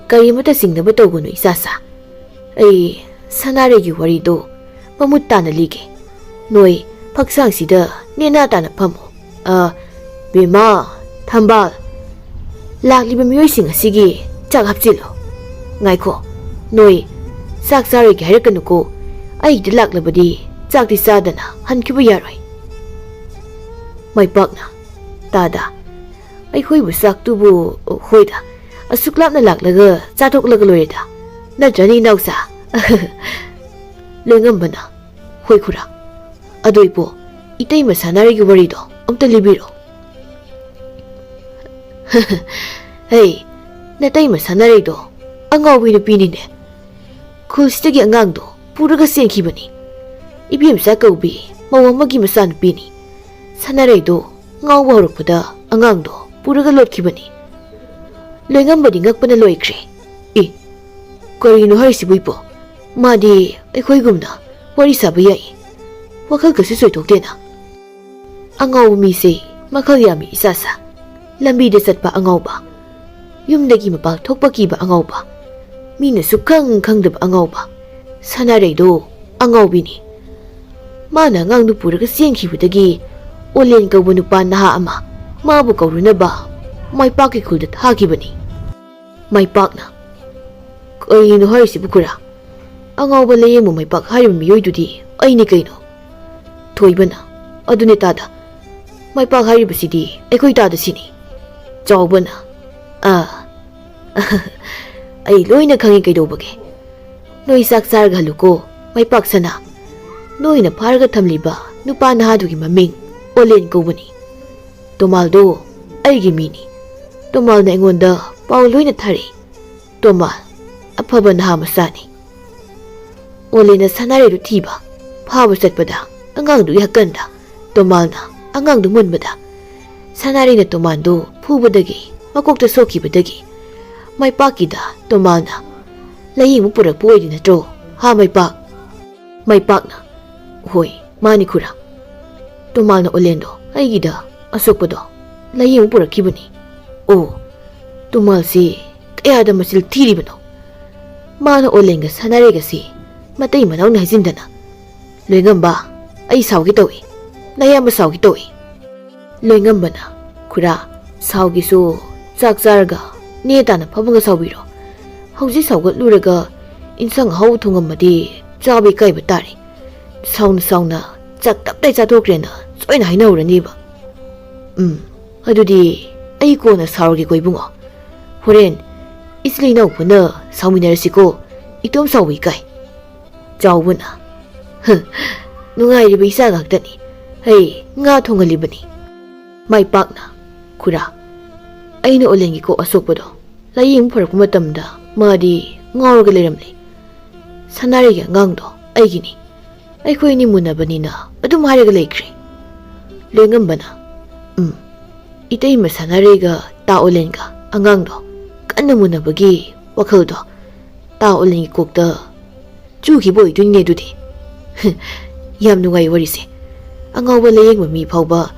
ꯀꯔꯤꯃꯇ ꯆꯤꯡꯅꯕ ꯇꯧꯒꯅꯨ, ꯏꯆꯥꯁꯥ꯫ ꯑꯩ ꯁꯅꯥꯔꯩꯒꯤ ꯋꯥꯔꯤꯗꯨ ꯃꯃꯨꯠ ꯇꯥꯅ ꯂꯤꯒꯦ꯫ ꯅꯣꯏ ꯐꯛꯁꯥꯡꯁꯤꯗ ꯅꯦꯅꯥ ꯇꯥꯅ ꯐꯝꯃꯨ꯫ ꯑ, ꯕꯦꯝꯃ, ꯊꯝꯕꯥꯜ, ꯂꯥꯛꯂꯤꯕ ꯃꯤꯑꯣꯏꯁꯤꯡ ꯑꯁꯤꯒꯤ ꯆꯥꯛ ꯍꯥꯞꯆꯤꯜꯂꯨ꯫ ꯉꯥꯏꯈꯣ, ꯅꯣꯏ ꯆꯥꯛ ꯆꯥꯔꯣꯏꯒꯦ ꯍꯥꯏꯔꯛꯀꯅꯨꯀꯣ꯫ ꯑꯩꯒꯤꯗ ꯂꯥꯛꯂꯕꯗꯤ ꯆꯥꯛꯇꯤ ꯆꯥꯗꯅ ꯍꯟꯈꯤꯕ ꯌꯥꯔꯣꯏ꯫ ꯃꯥꯏꯄꯥꯛꯅ, ꯇꯥꯗ, ꯑꯩꯈꯣꯏꯕꯨ ꯆꯥꯛꯇꯨꯕꯨ, ꯍꯣꯏꯗ, ꯑꯁꯨꯛ ꯂꯥꯞꯅ ꯂꯥꯛꯂꯒ ꯆꯥꯊꯣꯛꯂꯒ ꯂꯣꯏꯔꯦꯗ, ꯅꯠꯇ꯭ꯔꯅꯦ ꯏꯅꯥꯎꯆꯥ? ꯂꯣꯏꯉꯝꯕꯅ, ꯍꯣꯏ ꯈꯨꯔꯥ, ꯑꯗꯣ ꯏꯕꯣ, ꯏꯇꯩꯃ ꯁꯥꯟꯅꯔꯩꯒꯤ ꯋꯥꯔꯤꯗꯣ ꯑꯝꯇ ꯂꯤꯕꯤꯔꯣ꯫ ꯍꯩ, ꯅꯇꯩꯃ ꯁꯥꯟꯅꯔꯩꯗꯣ ꯑꯉꯥꯎꯕꯤ ꯅꯨꯄꯤꯅꯤꯅꯦ꯫ ꯈꯨꯜꯁꯤꯗꯒꯤ ꯑꯉꯥꯡꯗꯣ ꯄꯨꯔꯒ ꯆꯦꯟꯈꯤꯕꯅꯤ꯫ ꯏꯕꯦꯝꯆꯥ ꯀꯧꯕꯤ ꯃꯧ ꯑꯃꯒꯤ ꯃꯆꯥꯅꯨꯄꯤꯅꯤ꯫ ꯁꯥꯟꯅꯔꯩꯗꯣ ꯉꯥꯎꯕ ꯍꯧꯔꯛꯄꯗ ꯑꯉꯥꯡꯗꯣ ꯄꯨꯔꯒ ꯂꯣꯠꯈꯤꯕꯅꯤ꯫ ꯂꯣꯏꯉꯝꯕꯗꯤ ꯉꯛꯄꯅ ꯂꯣꯏꯈ꯭ꯔꯦ꯫ "ꯑꯦ, ꯀꯔꯤꯅꯣ ꯍꯥꯏꯔꯤꯁꯤꯕꯨ ꯏꯄꯣ? ꯃꯥꯗꯤ ꯑꯩꯈꯣꯏꯒꯨꯝꯅ ꯋꯥꯔꯤ ꯁꯥꯕ ꯌꯥꯏ꯫ ꯋꯥꯈꯜ ꯀꯩꯁꯨ ꯆꯣꯏꯊꯣꯛꯇꯦꯅ꯫ ꯑꯉꯥꯎꯕ ꯃꯤꯁꯦ ꯃꯈꯜ ꯌꯥꯝꯃꯤ ꯏꯆꯥꯁꯥ꯫ ꯂꯝꯕꯤꯗ ꯆꯠꯄ ꯑꯉꯥꯎꯕ, ꯌꯨꯝꯗꯒꯤ ꯃꯄꯥꯟ ꯊꯣꯛꯄ ꯀꯤꯕ ꯑꯉꯥꯎꯕ, ꯃꯤꯅ ꯁꯨꯛꯈꯪ ꯈꯪꯗꯕ ꯑꯉꯥꯎꯕ, ꯁꯥꯟꯅꯔꯩꯗꯣ ꯑꯉꯥꯎꯕꯤꯅꯤ꯫ ꯃꯥꯅ ꯑꯉꯥꯡꯗꯨ ꯄꯨꯔꯒ ꯆꯦꯟꯈꯤꯕꯗꯒꯤ ꯑꯣꯂꯦꯟ ꯀꯧꯕ ꯅꯨꯄꯥ ꯅꯍꯥ ꯑꯃ ꯃꯥꯕꯨ ꯀꯧꯔꯨꯅꯕ ꯃꯥꯏꯄꯥꯛꯀꯤ ꯈꯨꯜꯗ ꯊꯥꯈꯤꯕꯅꯤ꯫" ꯃꯥꯏꯄꯥꯛꯅ, "ꯀꯔꯤꯅꯣ ꯍꯥꯏꯔꯤꯁꯤꯕꯨ ꯈꯨꯔꯥ? ꯑꯉꯥꯎꯕ ꯂꯥꯏꯌꯦꯡꯕ ꯃꯥꯏꯄꯥꯛ ꯍꯥꯏꯔꯤꯕ ꯃꯤꯑꯣꯏꯗꯨꯗꯤ ꯑꯩꯅꯤ ꯀꯩꯅꯣ?" ꯊꯣꯏꯕꯅ, "ꯑꯗꯨꯅꯦ ꯇꯥꯗ, ꯃꯥꯏꯄꯥꯛ ꯍꯥꯏꯔꯤꯕꯁꯤꯗꯤ ꯑꯩꯈꯣꯏ ꯇꯥꯗ ꯁꯤꯅꯤ꯫" ꯆꯥꯎꯕꯅ, "ꯑꯥ, ꯑꯩ ꯂꯣꯏꯅ ꯈꯪꯉꯤ ꯀꯩꯗꯧꯕꯒꯦ꯫ ꯅꯣꯏ ꯆꯥꯛ ꯆꯥꯔꯒ ꯍꯜꯂꯨꯀꯣ, ꯃꯥꯏꯄꯥꯛ ꯁꯅꯥ꯫ ꯅꯣꯏꯅ ꯐꯥꯔꯒ ꯊꯝꯂꯤꯕ ꯅꯨꯄꯥ ꯅꯍꯥꯗꯨꯒꯤ ꯃꯃꯤꯡ ꯑꯣꯂꯦꯟ ꯀꯧꯕꯅꯤ꯫ ꯇꯣꯃꯥꯜꯗꯣ ꯑꯩꯒꯤ ꯃꯤꯅꯤ꯫ ꯇꯣꯃꯥꯜꯅ ꯑꯩꯉꯣꯟꯗ ꯄꯥꯎ ꯂꯣꯏꯅ ꯊꯥꯔꯛꯏ꯫ ꯇꯣꯃꯥꯜ ꯑꯐꯕ ꯅꯍꯥ ꯃꯆꯥꯅꯤ꯫" ꯑꯣꯂꯦꯟꯅ ꯁꯥꯟꯅꯔꯩꯗꯨ ꯊꯤꯕ, ꯐꯥꯕ ꯆꯠꯄꯗ ꯑꯉꯥꯡꯗꯨꯒꯤ ꯍꯛꯀꯟꯗ ꯇꯣꯃꯥꯜꯅ ꯑꯉꯥꯡꯗꯨ ꯃꯨꯟꯕꯗ, ꯁꯥꯟꯅꯔꯩꯅ ꯇꯣꯃꯥꯜꯗꯨ ꯐꯨꯕꯗꯒꯤ ꯃꯀꯣꯛꯇ ꯁꯣꯛꯈꯤꯕꯗꯒꯤ ꯃꯥꯏꯄꯥꯛꯀꯤꯗ ꯇꯣꯃꯥꯜꯅ ꯂꯥꯏꯌꯦꯡꯕ ꯄꯨꯔꯛꯄ ꯑꯣꯏꯔꯤ ꯅꯠꯇ꯭ꯔꯣ, ꯍꯥ ꯃꯥꯏꯄꯥꯛ? ꯃꯥꯏꯄꯥꯛꯅ, "ꯍꯣꯏ, ꯃꯥꯅꯤ ꯈꯨꯔꯥ꯫ ꯇꯣꯃꯥꯜꯅ ꯑꯣꯂꯦꯟꯗꯣ ꯑꯩꯒꯤꯗ ꯑꯁꯣꯛꯄꯗꯣ ꯂꯥꯏꯌꯦꯡꯕ ꯄꯨꯔꯛꯈꯤꯕꯅꯤ꯫" "ꯑꯣ, ꯇꯣꯃꯥꯜꯁꯤ ꯀꯌꯥꯗ ꯃꯆꯤꯜ ꯊꯤꯔꯤꯕꯅꯣ! ꯃꯥꯅ ꯑꯣꯂꯦꯟꯒ ꯁꯥꯟꯅꯔꯩꯒꯁꯤ ꯃꯇꯩ ꯃꯅꯥꯎꯅꯤ ꯍꯥꯏꯖꯤꯟꯗꯅ꯫ ꯂꯣꯏꯉꯝꯕ, ꯑꯩ ꯁꯥꯎꯒꯦ ꯇꯧꯏ꯫ ꯅꯌꯥꯝꯕ ꯁꯥꯎꯒꯦ ꯇꯧꯏ꯫ ꯂꯣꯏꯉꯝꯕꯅ, "ꯈꯨꯔꯥ, ꯁꯥꯎꯒꯦꯁꯨ ꯆꯥꯛ ꯆꯥꯔꯒ ꯅꯦ ꯇꯥꯅ ꯐꯝꯃꯒ ꯁꯥꯎꯕꯤꯔꯣ꯫ ꯍꯧꯖꯤꯛ ꯁꯥꯎꯒꯠꯂꯨꯔꯒ ꯏꯟꯁꯥꯡ ꯑꯍꯥꯎꯕ ꯊꯣꯡꯉꯝꯃꯗꯤ ꯆꯥꯕ ꯏꯀꯥꯏꯕ ꯇꯥꯔꯦ꯫ ꯁꯥꯎꯅ ꯁꯥꯎꯅ ꯆꯥꯛ ꯇꯞꯇꯥꯏ ꯆꯥꯊꯣꯛꯈ꯭ꯔꯦꯅ ꯁꯣꯏꯅ ꯍꯥꯏꯅꯍꯧꯔꯅꯤꯕ꯫ ꯎꯝ, ꯑꯗꯨꯗꯤ ꯑꯩ ꯀꯣꯟꯅ ꯁꯥꯎꯔꯒꯦꯀꯣ ꯏꯕꯨꯡꯉꯣ꯫ ꯍꯣꯔꯦꯟ ꯏꯆꯤꯜ ꯏꯅꯥꯎ ꯄꯨꯟꯅ ꯁꯥꯎꯃꯤꯟꯅꯔꯁꯤꯀꯣ꯫ ꯏꯇꯣꯝ ꯁꯥꯎꯕ ꯏꯀꯥꯏ꯫" ꯆꯥꯎꯕꯅ, "ꯍ, ꯅꯨꯡꯉꯥꯏꯔꯤꯕ ꯏꯆꯥ ꯉꯥꯛꯇꯅꯤ꯫ ꯑꯩ ꯉꯥ ꯊꯣꯡꯍꯜꯂꯤꯕꯅꯤ꯫" ꯃꯥꯏ ꯄꯥꯛꯅ, "ꯈꯨꯔꯥ, ꯑꯩꯅ ꯑꯣꯂꯦꯟꯒꯤ ꯀꯣꯛ ꯑꯁꯣꯛꯄꯗꯣ ꯂꯥꯏꯌꯦꯡꯕ ꯐꯔꯛꯄ ꯃꯇꯝꯗ ꯃꯥꯗꯤ ꯉꯥꯎꯔꯒ ꯂꯩꯔꯝꯂꯦ꯫ ꯁꯅꯥꯔꯩꯒꯤ ꯑꯉꯥꯡꯗꯣ ꯑꯩꯒꯤꯅꯤ꯫ ꯑꯩꯈꯣꯏ ꯑꯅꯤ ꯃꯨꯟꯅꯕꯅꯤꯅ ꯑꯗꯨꯝ ꯍꯥꯏꯔꯒ ꯂꯩꯈ꯭ꯔꯦ꯫" ꯂꯣꯏꯉꯝꯕꯅ, "ꯎꯝ, ꯏꯇꯩꯃ ꯁꯅꯥꯔꯩꯒ ꯇꯥ ꯑꯣꯂꯦꯟꯒ ꯑꯉꯥꯡꯗꯣ ꯀꯟꯅ ꯃꯨꯟꯅꯕꯒꯤ ꯋꯥꯈꯜꯗꯣ ꯇꯥ ꯑꯣꯂꯦꯟꯒꯤ ꯀꯣꯛꯇ ꯆꯨꯈꯤꯕ ꯑꯣꯏꯗꯣꯏꯅꯦ ꯑꯗꯨꯗꯤ꯫" "ꯌꯥꯝ ꯅꯨꯡꯉꯥꯏ ꯋꯥꯔꯤꯁꯦ꯫ ꯑꯉꯥꯎꯕ ꯂꯥꯏꯌꯦꯡꯕ ꯃꯤ ꯐꯥꯎꯕ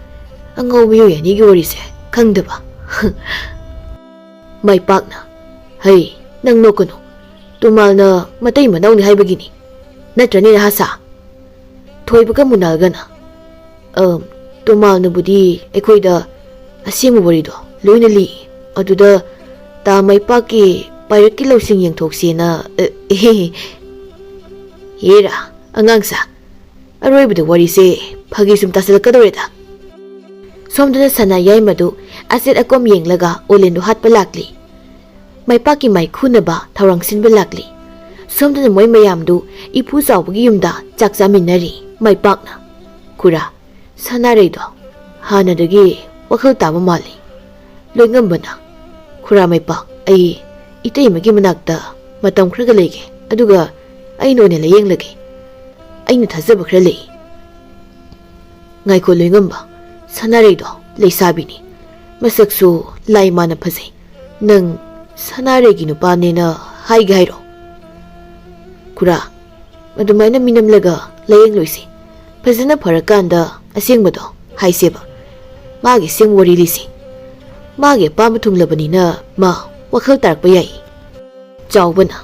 ꯑꯉꯥꯎꯕ ꯃꯤꯑꯣꯏ ꯑꯅꯤꯒꯤ ꯋꯥꯔꯤꯁꯦ ꯈꯪꯗꯕ꯫" ꯃꯥꯏ ꯄꯥꯛꯅ, "ꯍꯩ, ꯅꯪ ꯅꯣꯛꯀꯅꯨ꯫ ꯇꯨꯃꯥꯜꯅ ꯃꯇꯩ ꯃꯅꯥꯎꯅꯤ ꯍꯥꯏꯕꯒꯤꯅꯤ꯫ ꯅꯠꯇ꯭ꯔꯅꯦ ꯅꯍꯥꯁꯥ?" ꯊꯣꯏꯕꯒ ꯃꯨꯅꯥꯜꯒꯅ, "ꯑ, ꯇꯨꯃꯥꯜꯅꯕꯨꯗꯤ ꯑꯩꯈꯣꯏꯗ ꯑꯁꯦꯡꯕ ꯋꯥꯔꯤꯗꯣ ꯂꯣꯏꯅ ꯂꯤ꯫ ꯑꯗꯨꯗ ꯇꯥ ꯃꯩꯄꯥꯛꯀꯤ ꯄꯥꯏꯔꯛꯀꯤ ꯂꯧꯁꯤꯡ ꯌꯦꯡꯊꯣꯛꯁꯦꯅ, ꯑ, ꯑꯦ, ꯍꯦꯔꯥ, ꯑꯉꯥꯡꯁꯥ, ꯑꯔꯣꯏꯕꯗ ꯋꯥꯔꯤꯁꯦ ꯐꯥꯒꯤ ꯁꯨꯝ ꯇꯥꯁꯤꯜꯂꯛꯀꯗꯧꯔꯦꯗ꯫" ꯁꯣꯝꯗꯅ ꯁꯅꯥ ꯌꯥꯏꯃꯗꯨ ꯑꯆꯦꯠ ꯑꯀꯣꯝ ꯌꯦꯡꯂꯒ ꯑꯣꯂꯦꯟꯗꯨ ꯍꯥꯠꯄ ꯂꯥꯛꯂꯤ꯫ ꯃꯩꯄꯥꯛꯀꯤ ꯃꯥꯏꯈꯨꯅꯕ ꯊꯧꯔꯥꯡ ꯁꯤꯟꯕ ꯂꯥꯛꯂꯤ꯫ ꯁꯣꯝꯗꯅ ꯃꯣꯏ ꯃꯌꯥꯝꯗꯨ ꯏꯄꯨ ꯆꯥꯎꯕꯒꯤ ꯌꯨꯝꯗ ꯆꯥꯛ ꯆꯥꯃꯤꯟꯅꯔꯤ꯫ ꯃꯩꯄꯥꯛꯅ, "ꯈꯨꯔꯥ, ꯁꯅꯥꯔꯩꯗꯣ ꯍꯥꯟꯅꯗꯒꯤ ꯋꯥꯈꯜ ꯇꯥꯕ ꯃꯥꯜꯂꯤ꯫" ꯂꯣꯏꯉꯝꯕꯅ, "ꯈꯨꯔꯥ ꯃꯩꯄꯥꯛ, ꯑꯩ ꯏꯇꯩꯃꯒꯤ ꯃꯅꯥꯛꯇ ꯃꯇꯝ ꯈꯔꯒ ꯂꯩꯒꯦ, ꯑꯗꯨꯒ ꯑꯩꯅ ꯑꯣꯏꯅ ꯂꯥꯌꯦꯡꯂꯒꯦ꯫ ꯑꯩꯅ ꯊꯥꯖꯕ ꯈꯔ ꯂꯩ꯫" "ꯉꯥꯏꯈꯣ ꯂꯣꯏꯉꯝꯕ, ꯁꯅꯥꯔꯩꯗꯣ ꯂꯩꯁꯥꯕꯤꯅꯤ, ꯃꯁꯛꯁꯨ ꯂꯥꯏ ꯃꯥꯅ ꯐꯖꯩ꯫ ꯅꯪ ꯁꯅꯥꯔꯩꯒꯤ ꯅꯨꯄꯥꯅꯦꯅ ꯍꯥꯏꯒꯦ ꯍꯥꯏꯔꯣ?" "ꯈꯨꯔꯥ, ꯑꯗꯨꯃꯥꯏꯅ ꯃꯤꯅꯝꯂꯒ ꯂꯥꯌꯦꯡꯂꯣꯏꯁꯤ꯫ ꯐꯖꯅ ꯐꯔꯀꯥꯟꯗ ꯑꯁꯦꯡꯕꯗꯣ ꯍꯥꯏꯁꯦꯕ꯫ ꯃꯥꯒꯤ ꯑꯁꯦꯡꯕ ꯋꯥꯔꯤ ꯂꯤꯁꯤ꯫ ꯃꯥꯒꯤ ꯑꯄꯥꯝꯕ ꯊꯨꯡꯂꯕꯅꯤꯅ ꯃꯥ ꯋꯥꯈꯜ ꯇꯥꯔꯛꯄ ꯌꯥꯏ꯫" ꯆꯥꯎꯕꯅ,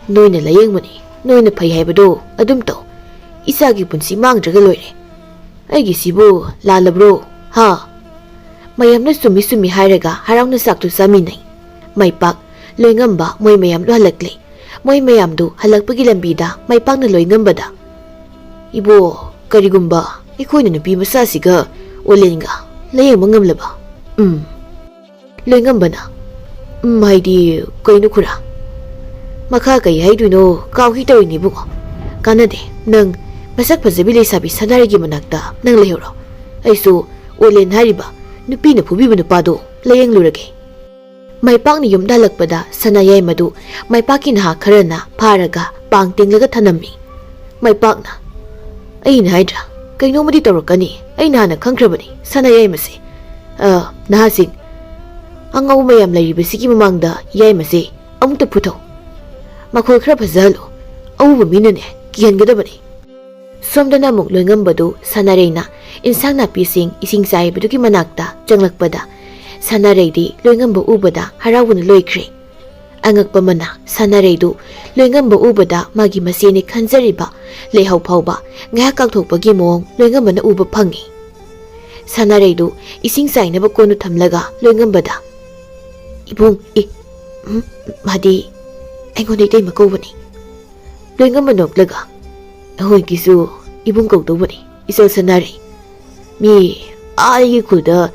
"ꯅꯣꯏꯅ ꯂꯥꯌꯦꯡꯕꯅꯤ, ꯅꯣꯏꯅ ꯐꯩ ꯍꯥꯏꯕꯗꯣ ꯑꯗꯨꯝ ꯇꯧ꯫ ꯏꯆꯥꯒꯤ ꯄꯨꯟꯁꯤ ꯃꯥꯡꯗ꯭ꯔꯒ ꯂꯣꯏꯔꯦ꯫ ꯑꯩꯒꯤꯁꯤꯕꯨ ꯂꯥꯜꯂꯕ꯭ꯔꯣ? ꯍꯥ?" ꯃꯌꯥꯝꯅ ꯆꯨꯝꯃꯤ ꯆꯨꯝꯃꯤ ꯍꯥꯏꯔꯒ ꯍꯔꯥꯎꯅ ꯆꯥꯛꯇꯨ ꯆꯥꯃꯤꯟꯅꯩ꯫ ꯃꯥꯏꯄꯥꯛ, ꯂꯣꯏꯉꯝꯕ ꯃꯣꯏ ꯃꯌꯥꯝꯗꯨ ꯍꯜꯂꯛꯂꯦ꯫ ꯃꯣꯏ ꯃꯌꯥꯝꯗꯨ ꯍꯜꯂꯛꯄꯒꯤ ꯂꯝꯕꯤꯗ ꯃꯥꯏꯄꯥꯛꯅ ꯂꯣꯏꯉꯝꯕꯗ, "ꯏꯕꯣ, ꯀꯔꯤꯒꯨꯝꯕ ꯑꯩꯈꯣꯏꯅ ꯅꯨꯄꯤ ꯃꯆꯥꯁꯤꯒ ꯑꯣꯂꯦꯟꯒ ꯂꯥꯌꯦꯡꯕ ꯉꯝꯂꯕ?" ꯎꯝ꯫ ꯂꯣꯏꯉꯝꯕꯅ, "ꯎꯝ ꯍꯥꯏꯗꯤ ꯀꯩꯅꯣ ꯈꯨꯔꯥ? ꯃꯈꯥ ꯀꯩ ꯍꯥꯏꯗꯣꯏꯅꯣ ꯀꯥꯎꯈꯤ ꯇꯧꯔꯤꯅꯤ ꯏꯕꯨꯡꯉꯣ꯫ ꯀꯥꯟꯅꯗꯦ, ꯅꯪ ꯃꯁꯛ ꯐꯖꯕꯤ ꯂꯩꯁꯥꯕꯤ ꯁꯅꯥꯔꯩꯒꯤ ꯃꯅꯥꯛꯇ ꯅꯪ ꯂꯩꯍꯧꯔꯣ꯫ ꯑꯩꯁꯨ ꯑꯣꯂꯦꯟ ꯍꯥꯏꯔꯤꯕ ꯅꯨꯄꯤꯅ ꯐꯨꯕꯤꯕ ꯅꯨꯄꯥꯗꯣ ꯂꯥꯌꯦꯡꯂꯨꯔꯒꯦ꯫" ꯃꯥꯏꯄꯥꯛꯅ ꯌꯨꯝꯗ ꯍꯜꯂꯛꯄꯗ ꯁꯅꯥꯌꯥꯏꯃꯗꯨ ꯃꯥꯏꯄꯥꯛꯀꯤ ꯅꯍꯥ ꯈꯔꯅ ꯐꯥꯔꯒ ꯄꯥꯡ ꯇꯦꯡꯂꯒ ꯊꯅꯝꯃꯤ꯫ ꯃꯥꯏꯄꯥꯛꯅ, "ꯑꯩꯅ ꯍꯥꯏꯗ꯭ꯔꯥ, ꯀꯩꯅꯣꯝꯃꯗꯤ ꯇꯧꯔꯛꯀꯅꯤ꯫ ꯑꯩꯅ ꯍꯥꯟꯅ ꯈꯪꯈ꯭ꯔꯕꯅꯤ ꯁꯅꯥꯌꯥꯏꯃꯁꯦ꯫ ꯑ, ꯅꯍꯥꯁꯤꯡ, ꯑꯉꯧꯕ ꯃꯌꯥꯝ ꯂꯩꯔꯤꯕꯁꯤꯒꯤ ꯃꯃꯥꯡꯗ ꯌꯥꯏꯃꯁꯦ ꯑꯃꯨꯛꯇ ꯄꯨꯊꯧ꯫ ꯃꯈꯣꯜ ꯈꯔ ꯐꯖꯍꯜꯂꯨ꯫ ꯑꯎꯕ ꯃꯤꯅꯅꯦ ꯀꯤꯍꯟꯒꯗꯕꯅꯤ꯫" ꯁꯣꯝꯗꯅ ꯑꯃꯨꯛ ꯂꯣꯏꯉꯝꯕꯗꯨ ꯁꯅꯥꯔꯩꯅ ꯏꯟꯁꯥꯡ ꯅꯥꯄꯤꯁꯤꯡ ꯏꯁꯤꯡ ꯆꯥꯏꯕꯗꯨꯒꯤ ꯃꯅꯥꯛꯇ ꯆꯪꯂꯛꯄꯗ, ꯁꯅꯥꯔꯩꯗꯤ ꯂꯣꯏꯉꯝꯕ ꯎꯕꯗ ꯍꯔꯥꯎꯕꯅ ꯂꯣꯏꯈ꯭ꯔꯦ꯫ ꯑꯉꯛꯄ ꯑꯃꯅ, ꯁꯅꯥꯔꯩꯗꯨ ꯂꯣꯏꯉꯝꯕ ꯎꯕꯗ ꯃꯥꯒꯤ ꯃꯆꯦꯅꯤ ꯈꯟꯖꯔꯤꯕ ꯂꯩꯍꯧ ꯐꯥꯎꯕ ꯉꯥꯏꯍꯥꯛ ꯀꯥꯎꯊꯣꯛꯄꯒꯤ ꯃꯑꯣꯡ ꯂꯣꯏꯉꯝꯕꯅ ꯎꯕ ꯐꯪꯉꯤ꯫ ꯁꯅꯥꯔꯩꯗꯨ ꯏꯁꯤꯡ ꯆꯥꯏꯅꯕ ꯀꯣꯟꯗꯨ ꯊꯝꯂꯒ ꯂꯣꯏꯉꯝꯕꯗ, "ꯏꯕꯨꯡ, ꯏ, ꯎꯝ, ꯃꯥꯗꯤ ꯑꯩꯉꯣꯟꯗ ꯏꯇꯩꯃ ꯀꯧꯕꯅꯤ꯫" ꯂꯣꯏꯉꯝꯕ ꯅꯣꯛꯂꯒ, "ꯑꯩꯈꯣꯏꯒꯤꯁꯨ ꯏꯕꯨꯡ ꯀꯧꯗꯧꯕꯅꯤ, ꯏꯆꯜ ꯁꯅꯥꯔꯩ꯫ ꯃꯤ ꯑꯥ ꯑꯩꯒꯤ ꯈꯨꯜꯗ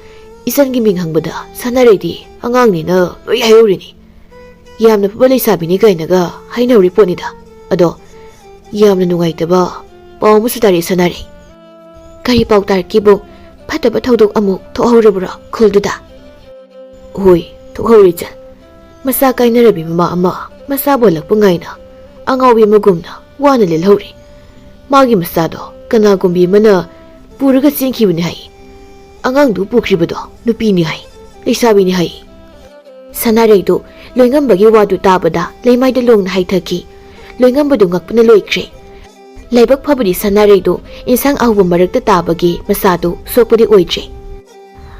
ꯏꯆꯟꯒꯤ ꯃꯤꯡ ꯍꯪꯕꯗ ꯁꯅꯥꯔꯩꯗꯤ ꯑꯉꯥꯡꯅꯦꯅ ꯂꯣꯏ ꯍꯥꯏꯍꯧꯔꯤꯅꯤ꯫ ꯌꯥꯝꯅ ꯐꯕ ꯂꯩꯁꯥꯕꯤꯅꯤ ꯀꯥꯏꯅꯒ ꯍꯥꯏꯅꯍꯧꯔꯤ ꯄꯣꯠꯅꯤꯗ꯫ ꯑꯗꯣ ꯌꯥꯝꯅ ꯅꯨꯡꯉꯥꯏꯇꯕ ꯄꯥꯎ ꯑꯃꯁꯨ ꯇꯥꯔꯛꯑꯦ ꯁꯅꯥꯔꯩ꯫" "ꯀꯔꯤ ꯄꯥꯎ ꯇꯥꯔꯛꯀꯦꯕꯨ? ꯐꯠꯇꯕ ꯊꯧꯗꯣꯛ ꯑꯃꯨꯛ ꯊꯣꯛꯍꯧꯔꯕ꯭ꯔꯣ ꯈꯨꯜꯗꯨꯗ?" "ꯍꯣꯏ, ꯊꯣꯛꯍꯧꯔꯦ ꯏꯆꯟ꯫ ꯃꯆꯥ ꯀꯥꯏꯅꯔꯕꯤ ꯃꯃꯥ ꯑꯃ ꯃꯆꯥ ꯕꯣꯜꯂꯛꯄ ꯉꯥꯏꯅ ꯑꯉꯥꯎꯕꯤ ꯑꯃꯒꯨꯝꯅ ꯋꯥꯅ ꯂꯦꯜꯍꯧꯔꯤ꯫ ꯃꯥꯒꯤ ꯃꯆꯥꯗꯣ ꯀꯅꯥꯒꯨꯝꯕꯤ ꯑꯃꯅ ꯄꯨꯔꯒ ꯆꯦꯟꯈꯤꯕꯅꯤ ꯍꯥꯏ꯫ ꯑꯉꯥꯡꯗꯨ ꯄꯨꯈ꯭ꯔꯤꯕꯗꯣ ꯅꯨꯄꯤꯅꯤ ꯍꯥꯏ, ꯂꯩꯁꯥꯕꯤꯅꯤ ꯍꯥꯏ꯫" ꯁꯅꯥꯔꯩꯗꯨ ꯂꯣꯏꯉꯝꯕꯒꯤ ꯋꯥꯗꯨ ꯇꯥꯕꯗ ꯂꯩꯃꯥꯏꯗ ꯂꯣꯡꯅ ꯍꯥꯏꯊꯈꯤ꯫ ꯂꯣꯏꯉꯝꯕꯗꯨ ꯉꯛꯄꯅ ꯂꯣꯏꯈ꯭ꯔꯦ꯫ ꯂꯥꯏꯕꯛ ꯐꯕꯗꯤ ꯁꯅꯥꯔꯩꯗꯨ ꯏꯟꯁꯥꯡ ꯑꯍꯥꯎꯕ ꯃꯔꯛꯇ ꯇꯥꯕꯒꯤ ꯃꯆꯥꯗꯨ ꯁꯣꯛꯄꯗꯤ ꯑꯣꯏꯗ꯭ꯔꯦ꯫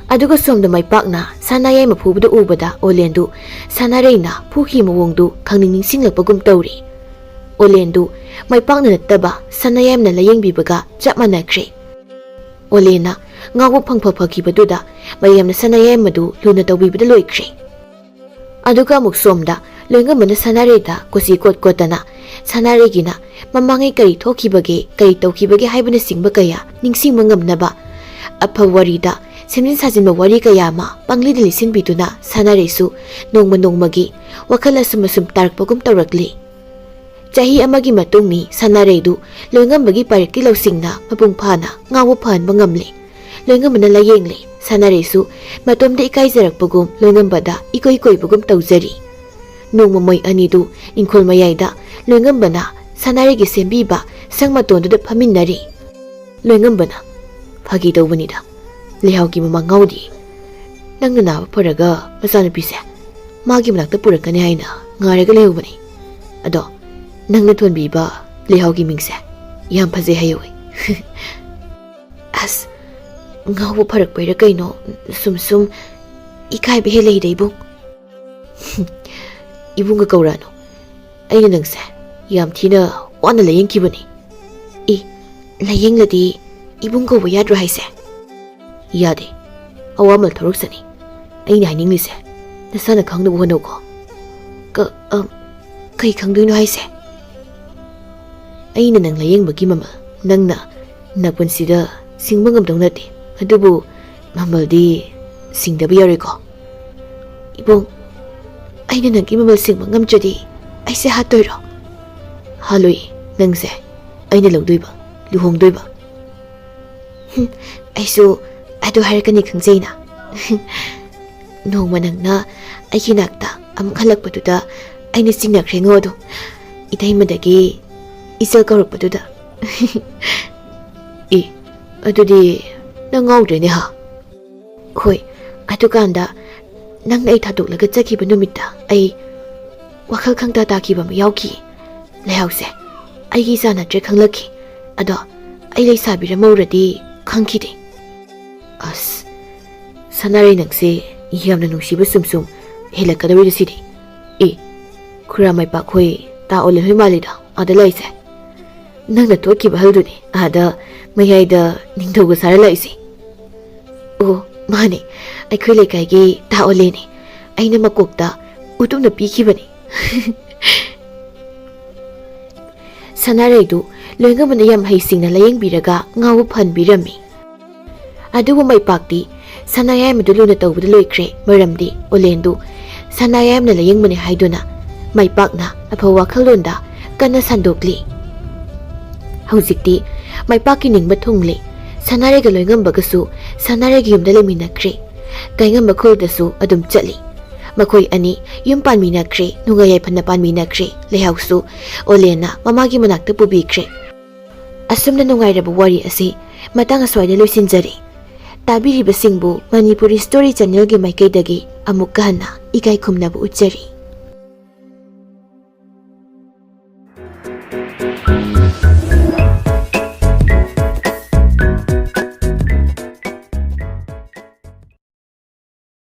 ꯑꯗꯨꯒ ꯁꯣꯝꯗ ꯃꯥꯏꯄꯥꯛꯅ ꯁꯅꯥꯌꯥꯏꯃ ꯐꯨꯕꯗꯨ ꯎꯕꯗ ꯑꯣꯂꯦꯟꯗꯨ ꯁꯅꯥꯔꯩꯅ ꯐꯨꯈꯤ ꯃꯑꯣꯡꯗꯨ ꯈꯪꯅꯤꯡ ꯅꯤꯡꯁꯤꯡꯂꯛꯄꯒꯨꯝ ꯇꯧꯔꯤ꯫ ꯑꯣꯂꯦꯟꯗꯨ ꯃꯥꯏꯄꯥꯛꯅ ꯅꯠꯇꯕ ꯁꯅꯥꯌꯥꯏꯝꯅ ꯂꯥꯌꯦꯡꯕꯤꯕꯒ ꯆꯞ ꯃꯥꯟꯅꯈ꯭ꯔꯦ꯫ ꯑꯣꯂꯦꯟꯅ ꯉꯥꯎꯕ ꯐꯪꯐ ꯐꯈꯤꯕꯗꯨꯗ ꯃꯌꯥꯝꯅ ꯁꯅꯥꯌꯥꯏꯝ ꯑꯗꯨ ꯂꯨꯅ ꯇꯧꯕꯤꯕꯗ ꯂꯣꯏꯈ꯭ꯔꯦ꯫ ꯑꯗꯨꯒ ꯑꯃꯨꯛ ꯁꯣꯝꯗ ꯂꯣꯏꯉꯝꯕꯅ ꯁꯅꯥꯔꯩꯗ ꯀꯣꯆꯤ ꯀꯣꯠ ꯀꯣꯠꯇꯅ ꯁꯅꯥꯔꯩꯒꯤꯅ ꯃꯃꯥꯡꯉꯩ ꯀꯔꯤ ꯊꯣꯛꯈꯤꯕꯒꯦ, ꯀꯔꯤ ꯇꯧꯈꯤꯕꯒꯦ ꯍꯥꯏꯕꯅꯆꯤꯡꯕ ꯀꯌꯥ ꯅꯤꯡꯁꯤꯡꯕ ꯉꯝꯅꯕ ꯑꯐꯕ ꯋꯥꯔꯤꯗ ꯁꯦꯝꯖꯤꯟ ꯁꯥꯖꯤꯟꯕ ꯋꯥꯔꯤ ꯀꯌꯥ ꯑꯃ ꯄꯪꯂꯤꯗ ꯂꯤꯁꯤꯟꯕꯤꯗꯨꯅ ꯁꯅꯥꯔꯩꯁꯨ ꯅꯣꯡꯃ ꯅꯣꯡꯃꯒꯤ ꯋꯥꯈꯜ ꯑꯁꯨꯝ ꯑꯁꯨꯝ ꯇꯥꯔꯛꯄꯒꯨꯝ ꯇꯧꯔꯛꯂꯤ꯫ ꯆꯍꯤ ꯑꯃꯒꯤ ꯃꯇꯨꯡꯅꯤ ꯁꯅꯥꯔꯩꯗꯨ ꯂꯣꯏꯉꯝꯕꯒꯤ ꯄꯥꯏꯔꯛꯀꯤ ꯂꯧꯁꯤꯡꯅ ꯃꯄꯨꯡ ꯐꯥꯅ ꯉꯥꯎꯕ ꯐꯍꯟꯕ ꯉꯝꯂꯦ꯫ ꯂꯣꯏꯉꯝꯕꯅ ꯂꯥꯌꯦꯡꯂꯦ꯫ ꯁꯅꯥꯔꯩꯁꯨ ꯃꯇꯣꯝꯇ ꯏꯀꯥꯏꯖꯔꯛꯄꯒꯨꯝ ꯂꯣꯏꯉꯝꯕꯗ ꯏꯀꯣꯏ ꯀꯣꯏꯕꯒꯨꯝ ꯇꯧꯖꯔꯤ꯫ ꯅꯣꯡꯃ ꯃꯣꯏ ꯑꯅꯤꯗꯨ ꯏꯪꯈꯣꯜ ꯃꯌꯥꯏꯗ ꯂꯣꯏꯉꯝꯕꯅ ꯁꯅꯥꯔꯩꯒꯤ ꯁꯦꯝꯕꯤꯕ ꯁꯪ ꯃꯇꯣꯟꯗꯨꯗ ꯐꯝꯃꯤꯟꯅꯔꯤ꯫ ꯂꯣꯏꯉꯝꯕꯅ, "ꯐꯥꯒꯤ ꯇꯧꯕꯅꯤꯗ, ꯂꯩꯍꯥꯎꯒꯤ ꯃꯃꯥ ꯉꯥꯎꯗꯤ꯫ ꯅꯪꯅ ꯅꯥꯕ ꯐꯔꯒ ꯃꯆꯥꯅꯨꯄꯤꯁꯦ ꯃꯥꯒꯤ ꯃꯅꯥꯛꯇ ꯄꯨꯔꯛꯀꯅꯤ ꯍꯥꯏꯅ ꯉꯥꯏꯔꯒ ꯂꯩꯍꯧꯕꯅꯤ꯫ ꯑꯗꯣ ꯅꯪꯅ ꯊꯣꯟꯕꯤꯕ ꯂꯩꯍꯥꯎꯒꯤ ꯃꯤꯡꯁꯦ ꯌꯥꯝ ꯐꯖꯩ ꯍꯥꯏꯍꯧꯋꯤ꯫" "ꯑꯁ, ꯉꯥꯎꯕ ꯐꯔꯛꯄꯩꯔꯥ ꯀꯩꯅꯣ, ꯁꯨꯝ ꯁꯨꯝ ꯏꯀꯥꯏꯕ ꯍꯦꯜꯂꯛꯏꯗ, ꯏꯕꯨꯡ꯫" "ꯏꯕꯨꯡꯒ ꯀꯧꯔꯛꯑꯅꯨ꯫ ꯑꯩꯅ ꯅꯪꯁꯦ ꯌꯥꯝ ꯊꯤꯅ ꯋꯥꯅ ꯂꯥꯌꯦꯡꯈꯤꯕꯅꯤ꯫" "ꯏ, ꯂꯥꯌꯦꯡꯂꯗꯤ ꯏꯕꯨꯡ ꯀꯧꯕ ꯌꯥꯗ꯭ꯔꯣ ꯍꯥꯏꯁꯦ?" "ꯌꯥꯗꯦ꯫ ꯑꯋꯥꯃꯜ ꯊꯣꯔꯛꯁꯅꯤ꯫ ꯑꯩꯅ ꯍꯥꯏꯅꯤꯡꯂꯤꯁꯦ ꯅꯁꯥꯅ ꯈꯪꯅꯕ ꯍꯣꯠꯅꯧꯀꯣ꯫" "ꯀ-, ꯑ, ꯀꯩ ꯈꯪꯗꯣꯏꯅꯣ ꯍꯥꯏꯁꯦ?" "ꯑꯩꯅ ꯅꯪ ꯂꯥꯌꯦꯡꯕꯒꯤ ꯃꯃꯜ ꯅꯪꯅ ꯅꯄꯨꯟꯁꯤꯗ ꯁꯤꯡꯕ ꯉꯝꯗꯧ ꯅꯠꯇꯦ꯫ ꯑꯗꯨꯕꯨ ꯃꯃꯜꯗꯤ ꯁꯤꯡꯗꯕ ꯌꯥꯔꯣꯏꯀꯣ꯫" "ꯏꯕꯨꯡ, ꯑꯩꯅ ꯅꯪꯒꯤ ꯃꯃꯜ ꯁꯤꯡꯕ ꯉꯝꯗ꯭ꯔꯗꯤ ꯑꯩꯁꯦ ꯍꯥꯠꯇꯣꯏꯔꯣ?" "ꯍꯥꯠꯂꯣꯏ, ꯅꯪꯁꯦ ꯑꯩꯅ ꯂꯧꯗꯣꯏꯕ, ꯂꯨꯍꯣꯡꯗꯣꯏꯕ꯫" "ꯍꯨꯝ, ꯑꯩꯁꯨ ꯑꯗꯨ ꯍꯥꯏꯔꯛꯀꯅꯤ ꯈꯪꯖꯩꯅ꯫" "ꯅꯣꯡꯃ ꯅꯪꯅ ꯑꯩꯒꯤ ꯅꯥꯛꯇ ꯑꯃꯨꯛ ꯍꯜꯂꯛꯄꯗꯨꯗ ꯑꯩꯅ ꯆꯤꯡꯅꯈ꯭ꯔꯦꯉꯣ ꯑꯗꯣ꯫ ꯏꯇꯩꯃꯗꯒꯤ ꯏꯆꯜ ꯀꯧꯔꯛꯄꯗꯨꯗ꯫" "ꯑꯦ, ꯑꯗꯨꯗꯤ ꯅꯪ ꯉꯥꯎꯗ꯭ꯔꯦꯅꯦ ꯍꯥ?" "ꯍꯣꯏ, ꯑꯗꯨꯀꯥꯟꯗ ꯅꯪꯅ ꯑꯩ ꯊꯥꯗꯣꯛꯂꯒ ꯆꯠꯈꯤꯕ ꯅꯨꯃꯤꯠꯇ ꯑꯩ ꯋꯥꯈꯜ ꯈꯪꯇꯥ ꯇꯥꯈꯤꯕ ꯑꯃ ꯌꯥꯎꯈꯤ꯫ ꯂꯩꯍꯥꯎꯁꯦ ꯑꯩꯒꯤ ꯏꯆꯥ ꯅꯠꯇ꯭ꯔꯦ ꯈꯪꯂꯛꯈꯤ꯫ ꯑꯗꯣ ꯑꯩ ꯂꯩꯁꯥꯕꯤꯔ ꯃꯧꯔꯗꯤ ꯈꯪꯈꯤꯗꯦ꯫" "ꯑꯁ, ꯁꯅꯥꯔꯩ ꯅꯪꯁꯦ ꯌꯥꯝꯅ ꯅꯨꯡꯁꯤꯕ ꯁꯨꯝ ꯁꯨꯝ ꯍꯦꯜꯂꯛꯀꯗꯧꯔꯤꯗ ꯁꯤꯗꯤ꯫ ꯑꯦ, ꯈꯨꯔꯥ ꯃꯥꯏꯄꯥꯛ ꯍꯣꯏ, ꯇꯥ ꯑꯣꯂꯦꯟ ꯍꯣꯏ ꯃꯥꯜꯂꯤꯗ꯫ ꯑꯥꯗ ꯂꯥꯛꯏꯁꯦ? ꯅꯪꯅ ꯊꯣꯛꯈꯤꯕ ꯑꯍꯜꯗꯨꯅꯤ ꯑꯥꯗ ꯃꯌꯥꯏꯗ ꯅꯤꯡꯊꯧꯒ ꯁꯥꯔ ꯂꯥꯛꯏꯁꯦ꯫ ꯑꯣ, ꯃꯥꯅꯦ, ꯑꯩꯈꯣꯏ ꯂꯩꯀꯥꯏꯒꯤ ꯇꯥ ꯑꯣꯂꯦꯅꯦ꯫ ꯑꯩꯅ ꯃꯀꯣꯛꯇ ꯎꯇꯨꯞꯅ ꯄꯤꯈꯤꯕꯅꯤ꯫ ꯁꯅꯥꯔꯩꯗꯨ ꯂꯣꯏꯉꯝꯕꯅ ꯌꯥꯝ ꯍꯩꯁꯤꯡꯅ ꯂꯥꯌꯦꯡꯕꯤꯔꯒ ꯉꯥꯎꯕ ꯐꯍꯟꯕꯤꯔꯝꯃꯤ꯫ ꯑꯗꯨꯕꯨ ꯃꯩꯄꯥꯛꯇꯤ ꯁꯅꯥ ꯌꯥꯏꯃꯗꯨ ꯂꯨꯅ ꯇꯧꯕꯗ ꯂꯣꯏꯈ꯭ꯔꯦ, ꯃꯔꯝꯗꯤ ꯑꯣꯂꯦꯟꯗꯨ ꯁꯅꯥ ꯌꯥꯏꯃꯅ ꯂꯥꯌꯦꯡꯕꯅꯤ ꯍꯥꯏꯗꯨꯅ ꯃꯩꯄꯥꯛꯅ ꯑꯐꯕ ꯋꯥꯈꯜꯂꯣꯟꯗ ꯀꯟꯅ ꯁꯟꯗꯣꯛꯂꯤ꯫ ꯍꯧꯖꯤꯛꯇꯤ ꯃꯩꯄꯥꯛꯀꯤ ꯅꯤꯡꯕ ꯊꯨꯡꯂꯦ꯫ ꯁꯅꯥꯔꯩꯒ ꯂꯣꯏꯉꯝꯕꯒꯁꯨ ꯁꯅꯥꯔꯩꯒꯤ ꯌꯨꯝꯗ ꯂꯩꯃꯤꯟꯅꯈ꯭ꯔꯦ꯫ ꯀꯩꯉꯝꯕ ꯈꯨꯜꯗꯁꯨ ꯑꯗꯨꯝ ꯆꯠꯂꯤ꯫ ꯃꯈꯣꯏ ꯑꯅꯤ ꯌꯨꯝ ꯄꯥꯟꯃꯤꯟꯅꯈ꯭ꯔꯦ, ꯅꯨꯡꯉꯥꯏ ꯌꯥꯏꯐꯅ ꯄꯥꯟꯃꯤꯟꯅꯈ꯭ꯔꯦ꯫ ꯂꯩꯍꯥꯎꯁꯨ ꯑꯣꯂꯦꯟꯅ ꯃꯃꯥꯒꯤ ꯃꯅꯥꯛꯇ ꯄꯨꯕꯤꯈ꯭ꯔꯦ꯫ ꯑꯁꯨꯝꯅ ꯅꯨꯡꯉꯥꯏꯔꯕ ꯋꯥꯔꯤ ꯑꯁꯤ ꯃꯇꯥꯡ ꯑꯁ꯭ꯋꯥꯏꯗ ꯂꯣꯏꯁꯤꯟꯖꯔꯦ꯫ ꯇꯥꯕꯤꯔꯤꯕꯁꯤꯡꯕꯨ ꯃꯅꯤꯄꯨꯔꯤ ꯁ꯭ꯇꯣꯔꯤ ꯆꯦꯅꯦꯜꯒꯤ ꯃꯥꯏꯀꯩꯗꯒꯤ ꯑꯃꯨꯛꯀ ꯍꯟꯅ ꯏꯀꯥꯏ ꯈꯨꯝꯅꯕ ꯎꯠꯆꯔꯤ꯫